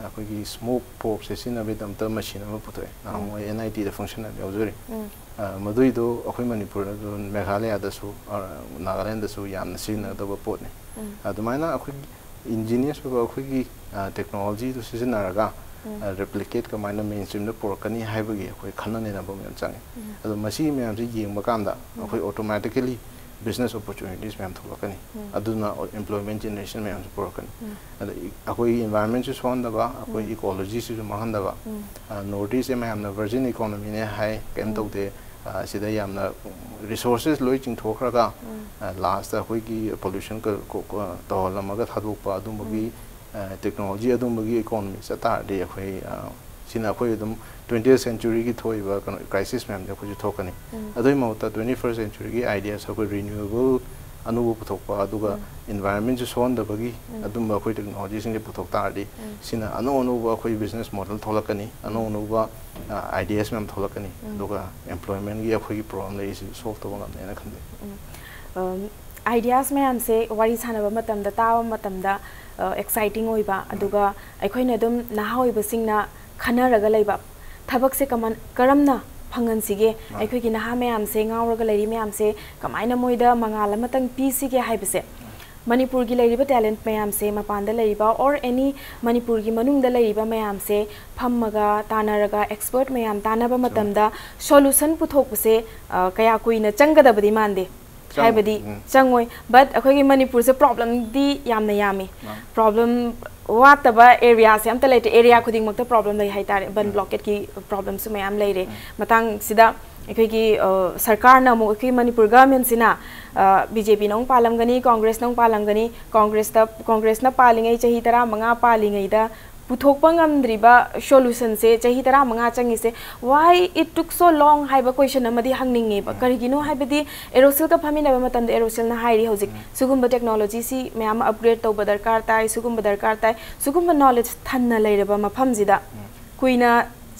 ꯑꯩꯈꯣꯏꯒꯤ smoke probeꯁꯦ ꯁꯤꯖꯤꯟꯅꯕꯒꯤꯗꯃꯛꯇ machine ꯑꯃ ꯄꯨꯊꯣꯛꯑꯦ꯫ ꯎꯝ꯫ ꯅꯍꯥꯟꯋꯥꯏ N I Tꯗ function ꯌꯥꯝ ꯌꯥꯎꯖꯔꯤ꯫ ꯎꯝ꯫ ꯑ, ꯃꯗꯨꯏꯗꯣ ꯑꯩꯈꯣꯏ ꯃꯅꯤꯄꯨꯔꯗꯁꯨ, ꯃꯦꯘꯥꯂꯌꯥꯗꯁꯨ, ꯑ, ꯅꯥꯒꯥꯂꯦꯟꯗꯁꯨ ꯌꯥꯝꯅ ꯁꯤꯖꯤꯟꯅꯒꯗꯕ ꯄꯣꯠꯅꯤ꯫ ꯎꯝ꯫ ꯑꯗꯨꯃꯥꯏꯅ ꯑꯩꯈꯣꯏꯒꯤ ingenious ꯑꯣꯏꯕ ꯑꯩꯈꯣꯏꯒꯤ, ꯑ, technologyꯗꯨ ꯁꯤꯖꯤꯟꯅꯔꯒ, ꯎꯝ꯫ ꯑ, replicate ꯀꯃꯥꯏꯅ mainstreamꯗ ꯄꯨꯔꯛꯀꯅꯤ ꯍꯥꯏꯕꯒꯤ ꯑꯩꯈꯣꯏ ꯈꯟꯅ ꯅꯩꯅꯕ ꯑꯃ ꯌꯥꯝ ꯆꯪꯉꯤ꯫ ꯎꯝ꯫ ꯑꯗꯣ ꯃꯁꯤꯒꯤ ꯃꯌꯥꯝꯁꯦ ꯌꯦꯡꯕ ꯀꯥꯟꯗ ꯎꯝ꯫ ꯑꯩꯈꯣꯏ automatically business opportunities ꯃꯌꯥꯝ ꯊꯣꯛꯂꯛꯀꯅꯤ꯫ ꯎꯝ꯫ ꯑꯗꯨꯅ employment generation ꯃꯌꯥꯝꯁꯨ ꯄꯨꯔꯛꯀꯅꯤ꯫ ꯎꯝ꯫ ꯑꯗ ꯏ-, ꯑꯩꯈꯣꯏꯒꯤ environmentꯁꯨ ꯁꯣꯛꯍꯟꯗꯕ, ꯑꯩꯈꯣꯏ ꯎꯝ꯫ ecologyꯁꯤꯁꯨ ꯃꯥꯡꯍꯟꯗꯕ꯫ ꯎꯝ꯫ ꯑ, North Eastꯁꯦ ꯃꯌꯥꯝꯅ virgin economyꯅꯦ ꯍꯥꯏ, ꯀꯩꯝ ꯎꯝ꯫ ꯇꯧꯗꯦ꯫ ꯑ, ꯁꯤꯗ ꯌꯥꯝꯅ resources ꯂꯣꯏ ꯆꯤꯡꯊꯣꯛꯈ꯭ꯔꯒ, ꯎꯝ꯫ ꯑ, lastꯇ ꯑꯩꯈꯣꯏꯒꯤ pollution ꯀ-, ꯀ-, ꯀ-, ꯇꯧꯍꯜꯂꯝꯃꯒ ꯊꯥꯗꯣꯛꯄ ꯑꯗꯨꯝꯕꯒꯤ, ꯎꯝ꯫ ꯑ, technology ꯑꯗꯨꯝꯕꯒꯤ economy ꯆꯠ ꯇꯥꯔꯗꯤ ꯑꯩꯈꯣꯏ, ꯑ, ꯁꯤꯅ ꯑꯩꯈꯣꯏ ꯑꯗꯨꯝ twentieth centuryꯒꯤ ꯊꯣꯛꯏꯕ ꯀꯩꯅꯣ crisis ꯃꯌꯥꯝꯁꯦ ꯑꯩꯈꯣꯏꯁꯨ ꯊꯣꯛꯀꯅꯤ꯫ ꯎꯝ꯫ ꯑꯗꯨꯒꯤ ꯃꯍꯨꯠꯇ twenty first centuryꯒꯤ ideas ꯑꯩꯈꯣꯏ renewable ꯑꯅꯧꯕ ꯄꯨꯊꯣꯛꯄ, ꯑꯗꯨꯒ ꯎꯝ꯫ environmentꯁꯨ ꯁꯣꯛꯍꯟꯗꯕꯒꯤ ꯎꯝ꯫ ꯑꯗꯨꯝꯕ ꯑꯩꯈꯣꯏ technologyꯁꯤꯡꯁꯦ ꯄꯨꯊꯣꯛ ꯇꯥꯔꯗꯤ, ꯎꯝ꯫ ꯁꯤꯅ ꯑꯅꯧ ꯑꯅꯧꯕ ꯑꯩꯈꯣꯏ business model ꯊꯣꯛꯂꯛꯀꯅꯤ, ꯑꯅꯧ ꯎꯝ꯫ ꯑꯅꯧꯕ, ꯑ, ideas ꯃꯌꯥꯝ ꯊꯣꯛꯂꯛꯀꯅꯤ, ꯎꯝ꯫ ꯑꯗꯨꯒ employmentꯒꯤ ꯑꯩꯈꯣꯏꯒꯤ problem ꯂꯩꯔꯤꯁꯤ solve ꯇꯧꯕ ꯉꯝꯅꯦꯅ ꯈꯟꯖꯩ꯫ ꯎꯝ꯫ ꯑꯝ, ideas ꯃꯌꯥꯝꯁꯦ ꯋꯥꯔꯤ ꯁꯥꯟꯅꯕ ꯃꯇꯝꯗ, ꯇꯥꯕ ꯃꯇꯝꯗ, ꯑ, exciting ꯑꯣꯏꯕ, ꯑꯗꯨꯒ ꯑꯩꯈꯣꯏꯅ ꯑꯗꯨꯝ ꯅꯍꯥ ꯑꯣꯏꯕꯁꯤꯡꯅ ꯈꯟꯅꯔꯒ ꯂꯩꯕ, ꯊꯕꯛꯁꯦ ꯀꯃꯟ-, ꯀꯔꯝꯅ ꯐꯪꯍꯟꯁꯤꯒꯦ? ꯑꯩꯈꯣꯏꯒꯤ ꯅꯍꯥ ꯃꯌꯥꯝꯁꯦ, ꯉꯥꯎꯔꯒ ꯂꯩꯔꯤ ꯃꯌꯥꯝꯁꯦ, ꯀꯃꯥꯏꯅ ꯃꯣꯏꯗ ꯃꯉꯥꯜ ꯑꯃꯇꯪ ꯄꯤꯁꯤꯒꯦ ꯍꯥꯏꯕꯁꯦ꯫ ꯃꯅꯤꯄꯨꯔꯒꯤ ꯂꯩꯔꯤꯕ talent ꯃꯌꯥꯝꯁꯦ, ꯃꯄꯥꯟꯗ ꯂꯩꯔꯤꯕ or any ꯃꯅꯤꯄꯨꯔꯒꯤ ꯃꯅꯨꯡꯗ ꯂꯩꯔꯤꯕ ꯃꯌꯥꯝꯁꯦ ꯐꯝꯃꯒ ꯇꯥꯟꯅꯔꯒ, expert ꯃꯌꯥꯝ ꯇꯥꯟꯅꯕ ꯃꯇꯝꯗ solution ꯄꯨꯊꯣꯛꯄꯁꯦ, ꯑ, ꯀꯌꯥ ꯀꯨꯏꯅ ꯆꯪꯒꯗꯕꯗꯤ ꯃꯥꯟꯗꯦ꯫ ꯆꯪ-, ꯍꯥꯏꯕꯗꯤ ꯎꯝ꯫ ꯆꯪꯉꯣꯏ꯫ But ꯑꯩꯈꯣꯏꯒꯤ ꯃꯅꯤꯄꯨꯔꯁꯦ problemꯗꯤ ꯌꯥꯝꯅ ꯌꯥꯝꯃꯤ꯫ ꯃꯥꯅꯤ꯫ Problem ꯋꯥꯠꯇꯕ areaꯁꯦ ꯑꯝꯇ ꯂꯩꯇꯦ꯫ Area ꯈꯨꯗꯤꯡꯃꯛꯇ problem ꯂꯩ ꯍꯥꯏꯇꯥꯔꯦ꯫ ꯕꯟ ꯎꯝ꯫ Blockadeꯀꯤ problemꯁꯨ ꯃꯌꯥꯝ ꯂꯩꯔꯦ꯫ ꯎꯝ꯫ ꯃꯇꯥꯡꯁꯤꯗ ꯑꯩꯈꯣꯏꯒꯤ, ꯑ, ꯁꯔꯀꯥꯔꯅ ꯑꯃꯨꯛ, ꯑꯩꯈꯣꯏ ꯃꯅꯤꯄꯨꯔ governmentꯁꯤꯅ, ꯑ, BJPꯅ ꯑꯃꯨꯛ ꯄꯥꯜꯂꯝꯒꯅꯤ, Congressꯅ ꯑꯃꯨꯛ ꯄꯥꯜꯂꯝꯒꯅꯤ꯫ Congressꯇ, Congressꯅ ꯄꯥꯜꯂꯤꯉꯩ, ꯆꯍꯤ ꯇꯔꯥꯃꯉꯥ ꯄꯥꯜꯂꯤꯉꯩꯗ ꯄꯨꯊꯣꯛꯄ ꯉꯝꯗ꯭ꯔꯤꯕ solutionꯁꯦ, ꯆꯍꯤ ꯇꯔꯥꯃꯉꯥ ꯆꯪꯉꯤꯁꯦ, why it took so long ꯍꯥꯏꯕ question ꯑꯃꯗꯤ ꯍꯪꯅꯤꯡꯉꯦꯕ꯫ ꯎꯝ꯫ ꯀꯔꯤꯒꯤꯅꯣ ꯍꯥꯏꯕꯗꯤ, Aerocelꯒ ꯐꯝꯃꯤꯟꯅꯕ ꯃꯇꯝꯗ Aerocelꯅ ꯍꯥꯏꯔꯤ, ꯍꯧꯖꯤꯛ ꯎꯝ꯫ ꯁꯤꯒꯨꯝꯕ technologyꯁꯤ ꯃꯌꯥꯝ ꯑꯃ upgrade ꯇꯧꯕ ꯗꯔꯀꯥꯔ ꯇꯥꯏ, ꯁꯤꯒꯨꯝꯕ ꯗꯔꯀꯥꯔ ꯇꯥꯏ, ꯁꯤꯒꯨꯝꯕ knowledge ꯊꯟꯅ ꯂꯩꯔꯕ ꯃꯐꯝꯁꯤꯗ ꯎꯝ꯫ ꯀꯨꯏꯅ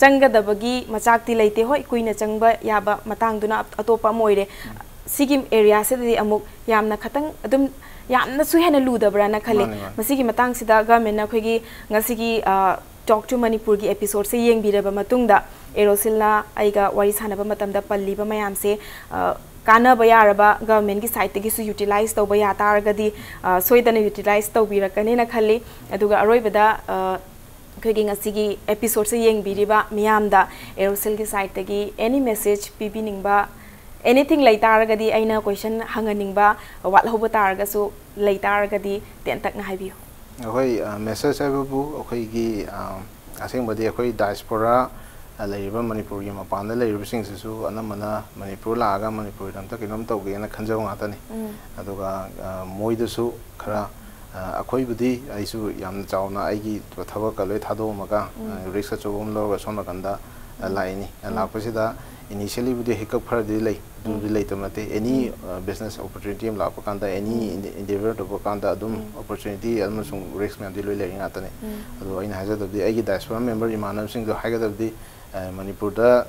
ꯆꯪꯒꯗꯕꯒꯤ ꯃꯆꯥꯛꯇꯤ ꯂꯩꯇꯦ꯫ ꯍꯣꯏ, ꯀꯨꯏꯅ ꯆꯪꯕ ꯌꯥꯕ ꯃꯇꯥꯡꯗꯨꯅ ꯑꯇꯣꯞꯄ ꯑꯃ ꯑꯣꯏꯔꯦ꯫ ꯎꯝ꯫ ꯁꯤꯒꯤ areaꯁꯤꯗꯗꯤ ꯑꯃꯨꯛ ꯌꯥꯝꯅ ꯈꯇꯪ ꯑꯗꯨꯝ ꯌꯥꯝꯅꯁꯨ ꯍꯦꯟꯅ ꯂꯨꯗꯕ꯭ꯔꯥꯅ ꯈꯜꯂꯤ꯫ ꯃꯥꯅꯦ, ꯃꯥꯅꯦ꯫ ꯃꯁꯤꯒꯤ ꯃꯇꯥꯡꯁꯤꯗ governmentꯅ ꯑꯩꯈꯣꯏꯒꯤ ꯉꯁꯤꯒꯤ, ꯑ, Talk to Manipurꯒꯤ episodeꯁꯦ ꯌꯦꯡꯕꯤꯔꯕ ꯃꯇꯨꯡꯗ, Aerocelꯅ ꯑꯩꯒ ꯋꯥꯔꯤ ꯁꯥꯟꯅꯕ ꯃꯇꯝꯗ ꯄꯜꯂꯤꯕ ꯃꯌꯥꯝꯁꯦ, ꯑ, ꯀꯥꯟꯅꯕ ꯌꯥꯔꯕ governmentꯀꯤ sideꯇꯒꯤꯁꯨ utilize ꯇꯧꯕ ꯌꯥ ꯇꯥꯔꯒꯗꯤ, ꯑ, ꯁꯣꯏꯗꯅ utilize ꯇꯧꯕꯤꯔꯛꯀꯅꯦꯅ ꯈꯜꯂꯤ꯫ ꯑꯗꯨꯒ ꯑꯔꯣꯏꯕꯗ, ꯑ, ꯑꯩꯈꯣꯏꯒꯤ ꯉꯁꯤꯒꯤ episodeꯁꯦ ꯌꯦꯡꯕꯤꯔꯤꯕ ꯃꯤꯌꯥꯝꯗ Aerocelꯒꯤ sideꯇꯒꯤ any message ꯄꯤꯕꯤꯅꯤꯡꯕ, anything ꯂꯩ ꯇꯥꯔꯒꯗꯤ, ꯑꯩꯅ question ꯍꯪꯍꯟꯅꯤꯡꯕ ꯋꯥꯠꯍꯧꯕ ꯇꯥꯔꯒꯁꯨ, ꯂꯩ ꯇꯥꯔꯒꯗꯤ ꯇꯦꯟꯇꯛꯅ ꯍꯥꯏꯕꯤꯌꯨ꯫ ꯑꯩꯈꯣꯏ, ꯑ, message ꯍꯥꯏꯕꯕꯨ ꯑꯩꯈꯣꯏꯒꯤ, ꯑ, ꯑꯁꯦꯡꯕꯗꯤ ꯑꯩꯈꯣꯏ diaspora, ꯑ, ꯂꯩꯔꯤꯕ ꯃꯅꯤꯄꯨꯔꯒꯤ ꯃꯄꯥꯟꯗ ꯂꯩꯔꯤꯕꯁꯤꯡꯁꯤꯁꯨ ꯑꯅꯝꯕꯅ ꯃꯅꯤꯄꯨꯔ ꯂꯥꯛꯑꯒ ꯃꯅꯤꯄꯨꯔꯒꯤꯗꯃꯛꯇ ꯀꯩꯅꯣꯝ ꯇꯧꯒꯦꯅ ꯈꯟꯖꯕ ꯉꯥꯛꯇꯅꯤ꯫ ꯎꯝ꯫ ꯑꯗꯨꯒ, ꯑ, ꯃꯣꯏꯗꯁꯨ ꯈꯔ, ꯑ, ꯑꯩꯈꯣꯏꯕꯨꯗꯤ, ꯑꯩꯁꯨ ꯌꯥꯝꯅ ꯆꯥꯎꯅ ꯑꯩꯒꯤ ꯊꯕꯛꯀ ꯂꯣꯏ ꯊꯥꯗꯣꯛꯑꯝꯃꯒ, ꯎꯝ꯫ ꯑ, risk ꯑꯆꯧꯕ ꯑꯃ ꯂꯧꯔꯒ ꯁꯣꯝ ꯅꯥꯀꯟꯗ, ꯑ, ꯎꯝ꯫ ꯂꯥꯛꯏꯅꯤ꯫ ꯑ, ꯎꯝ꯫ ꯂꯥꯛꯄꯁꯤꯗ initiallyꯕꯨꯗꯤ hiccup ꯈꯔꯗꯤ ꯂꯩ, ꯑꯗꯨꯕꯨꯗꯤ ꯎꯝ꯫ ꯂꯩꯇꯕ ꯅꯠꯇꯦ꯫ Any, ꯎꯝ꯫ ꯑ, business opportunity ꯑꯃ ꯂꯥꯛꯄ ꯀꯥꯟꯗ, any ꯎꯝ꯫ ende-, endeavor ꯇꯧꯕ ꯀꯥꯟꯗ ꯑꯗꯨꯝ ꯎꯝ꯫ Opportunity ꯑꯃꯁꯨꯡ risk ꯃꯌꯥꯝꯗꯤ ꯂꯣꯏ ꯂꯩꯔꯤ ꯉꯥꯛꯇꯅꯤ꯫ ꯎꯝ꯫ ꯑꯗꯣ ꯑꯩꯅ ꯍꯥꯏꯖꯗꯕꯗꯤ, ꯑꯩꯒꯤ diaspora member ꯏꯃꯥꯟꯅꯕꯁꯤꯡꯗꯣ ꯍꯥꯏꯒꯗꯕꯗꯤ, ꯑ, ꯃꯅꯤꯄꯨꯔꯗ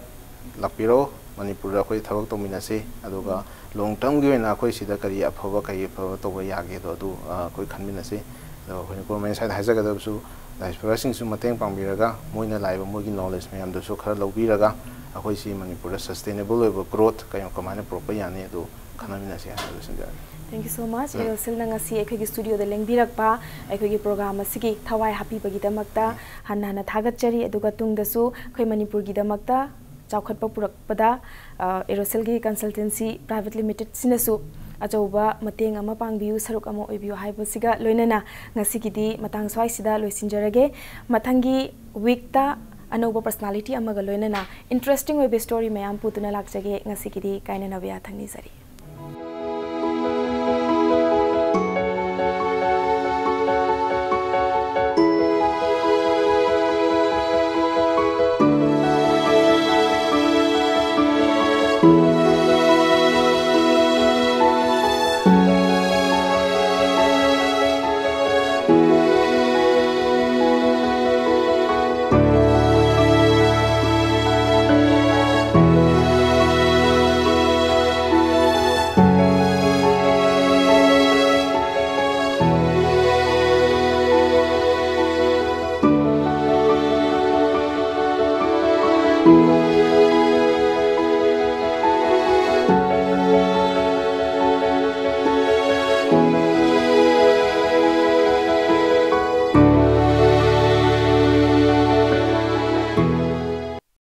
ꯂꯥꯛꯄꯤꯔꯣ, ꯃꯅꯤꯄꯨꯔꯗ ꯑꯩꯈꯣꯏ ꯊꯕꯛ ꯇꯧꯃꯤꯟꯅꯁꯤ, ꯑꯗꯨꯒ ꯎꯝ꯫ Long termꯒꯤ ꯑꯣꯏꯅ ꯑꯩꯈꯣꯏ ꯁꯤꯗ ꯀꯔꯤ ꯑꯐꯕ, ꯀꯔꯤ ꯑꯐꯕ ꯇꯧꯕ ꯌꯥꯒꯦꯗꯣ ꯑꯗꯨ, ꯑ, ꯑꯩꯈꯣꯏ ꯈꯟꯃꯤꯟꯅꯁꯤ꯫ ꯑꯗꯣ ꯑꯩꯈꯣꯏꯅ government side ꯍꯥꯏꯖꯒꯗꯕꯁꯨ, ꯗꯥꯏꯁꯄꯣꯔꯥꯁꯤꯡꯁꯨ ꯃꯇꯦꯡ ꯄꯥꯡꯕꯤꯔꯒ, ꯃꯣꯏꯅ ꯂꯥꯛꯏꯕ ꯃꯣꯏꯒꯤ ꯅꯣꯂꯦꯖ ꯃꯌꯥꯝꯗꯨꯁꯨ ꯈꯔ ꯂꯧꯕꯤꯔꯒ, ꯑꯩꯈꯣꯏꯁꯤ ꯃꯅꯤꯄꯨꯔꯗ ꯁꯁꯇꯦꯅꯦꯕꯜ ꯑꯣꯏꯕ ꯒ꯭ꯔꯣꯠ ꯀꯩꯅꯣ ꯀꯃꯥꯏꯅ ꯄꯨꯔꯛꯄ ꯌꯥꯅꯤ, ꯑꯗꯨ ꯈꯟꯅꯃꯤꯟꯅꯁꯤ ꯍꯥꯏꯅ ꯂꯣꯏꯁꯤꯟꯖꯔꯒꯦ꯫ Thank you so much, ꯑꯦꯔꯣꯁꯤꯜꯅ ꯉꯁꯤ ꯑꯩꯈꯣꯏꯒꯤ ꯁ꯭ꯇꯨꯗꯤꯑꯣꯗ ꯂꯦꯡꯕꯤꯔꯛꯄ, ꯑꯩꯈꯣꯏꯒꯤ ꯄ꯭ꯔꯣꯒ꯭ꯔꯥꯝ ꯑꯁꯤꯒꯤ ꯊꯋꯥꯏ ꯍꯥꯞꯄꯤꯕꯒꯤꯗꯃꯛꯇ ꯍꯟꯅ ꯍꯟꯅ ꯊꯥꯒꯠꯆꯔꯤ꯫ ꯑꯗꯨꯒ ꯇꯨꯡꯗꯁꯨ ꯑꯩꯈꯣꯏ ꯃꯅꯤꯄꯨꯔꯒꯤꯗꯃꯛꯇ ꯆꯥꯎꯈꯠꯄ ꯄꯨꯔꯛꯄꯗ, ꯑ, ꯑꯦꯔꯣꯁꯤꯜꯒꯤ ꯀꯟꯁꯜꯇꯦꯟꯁꯤ ꯄ꯭ꯔꯥꯏꯚꯦꯠ ꯂꯤꯃꯤꯇꯦꯗꯁꯤꯅꯁꯨ ꯑꯆꯧꯕ ꯃꯇꯦꯡ ꯑꯃ ꯄꯥꯡꯕꯤꯌꯨ, ꯁꯔꯨꯛ ꯑꯃ ꯑꯣꯏꯕꯤꯌꯨ ꯍꯥꯏꯕꯁꯤꯒ ꯂꯣꯏꯅꯅ ꯉꯁꯤꯒꯤꯗꯤ ꯃꯇꯥꯡ ꯁ꯭ꯋꯥꯏꯁꯤꯗ ꯂꯣꯏꯁꯤꯟꯖꯔꯒꯦ꯫ ꯃꯊꯪꯒꯤ ꯋꯤꯛꯇ ꯑꯅꯧꯕ ꯄꯔꯁꯅꯥꯂꯤꯇꯤ ꯑꯃꯒ ꯂꯣꯏꯅꯅ ꯏꯟꯇꯔꯦꯁꯇꯤꯡ ꯑꯣꯏꯕ ꯁ꯭ꯇꯣꯔꯤ ꯃꯌꯥꯝ ꯄꯨꯗꯨꯅ ꯂꯥꯛꯆꯒꯦ꯫ ꯉꯁꯤꯒꯤꯗꯤ ꯀꯥꯏꯅꯅꯕ ꯌꯥꯊꯪ ꯅꯤꯖꯔꯤ꯫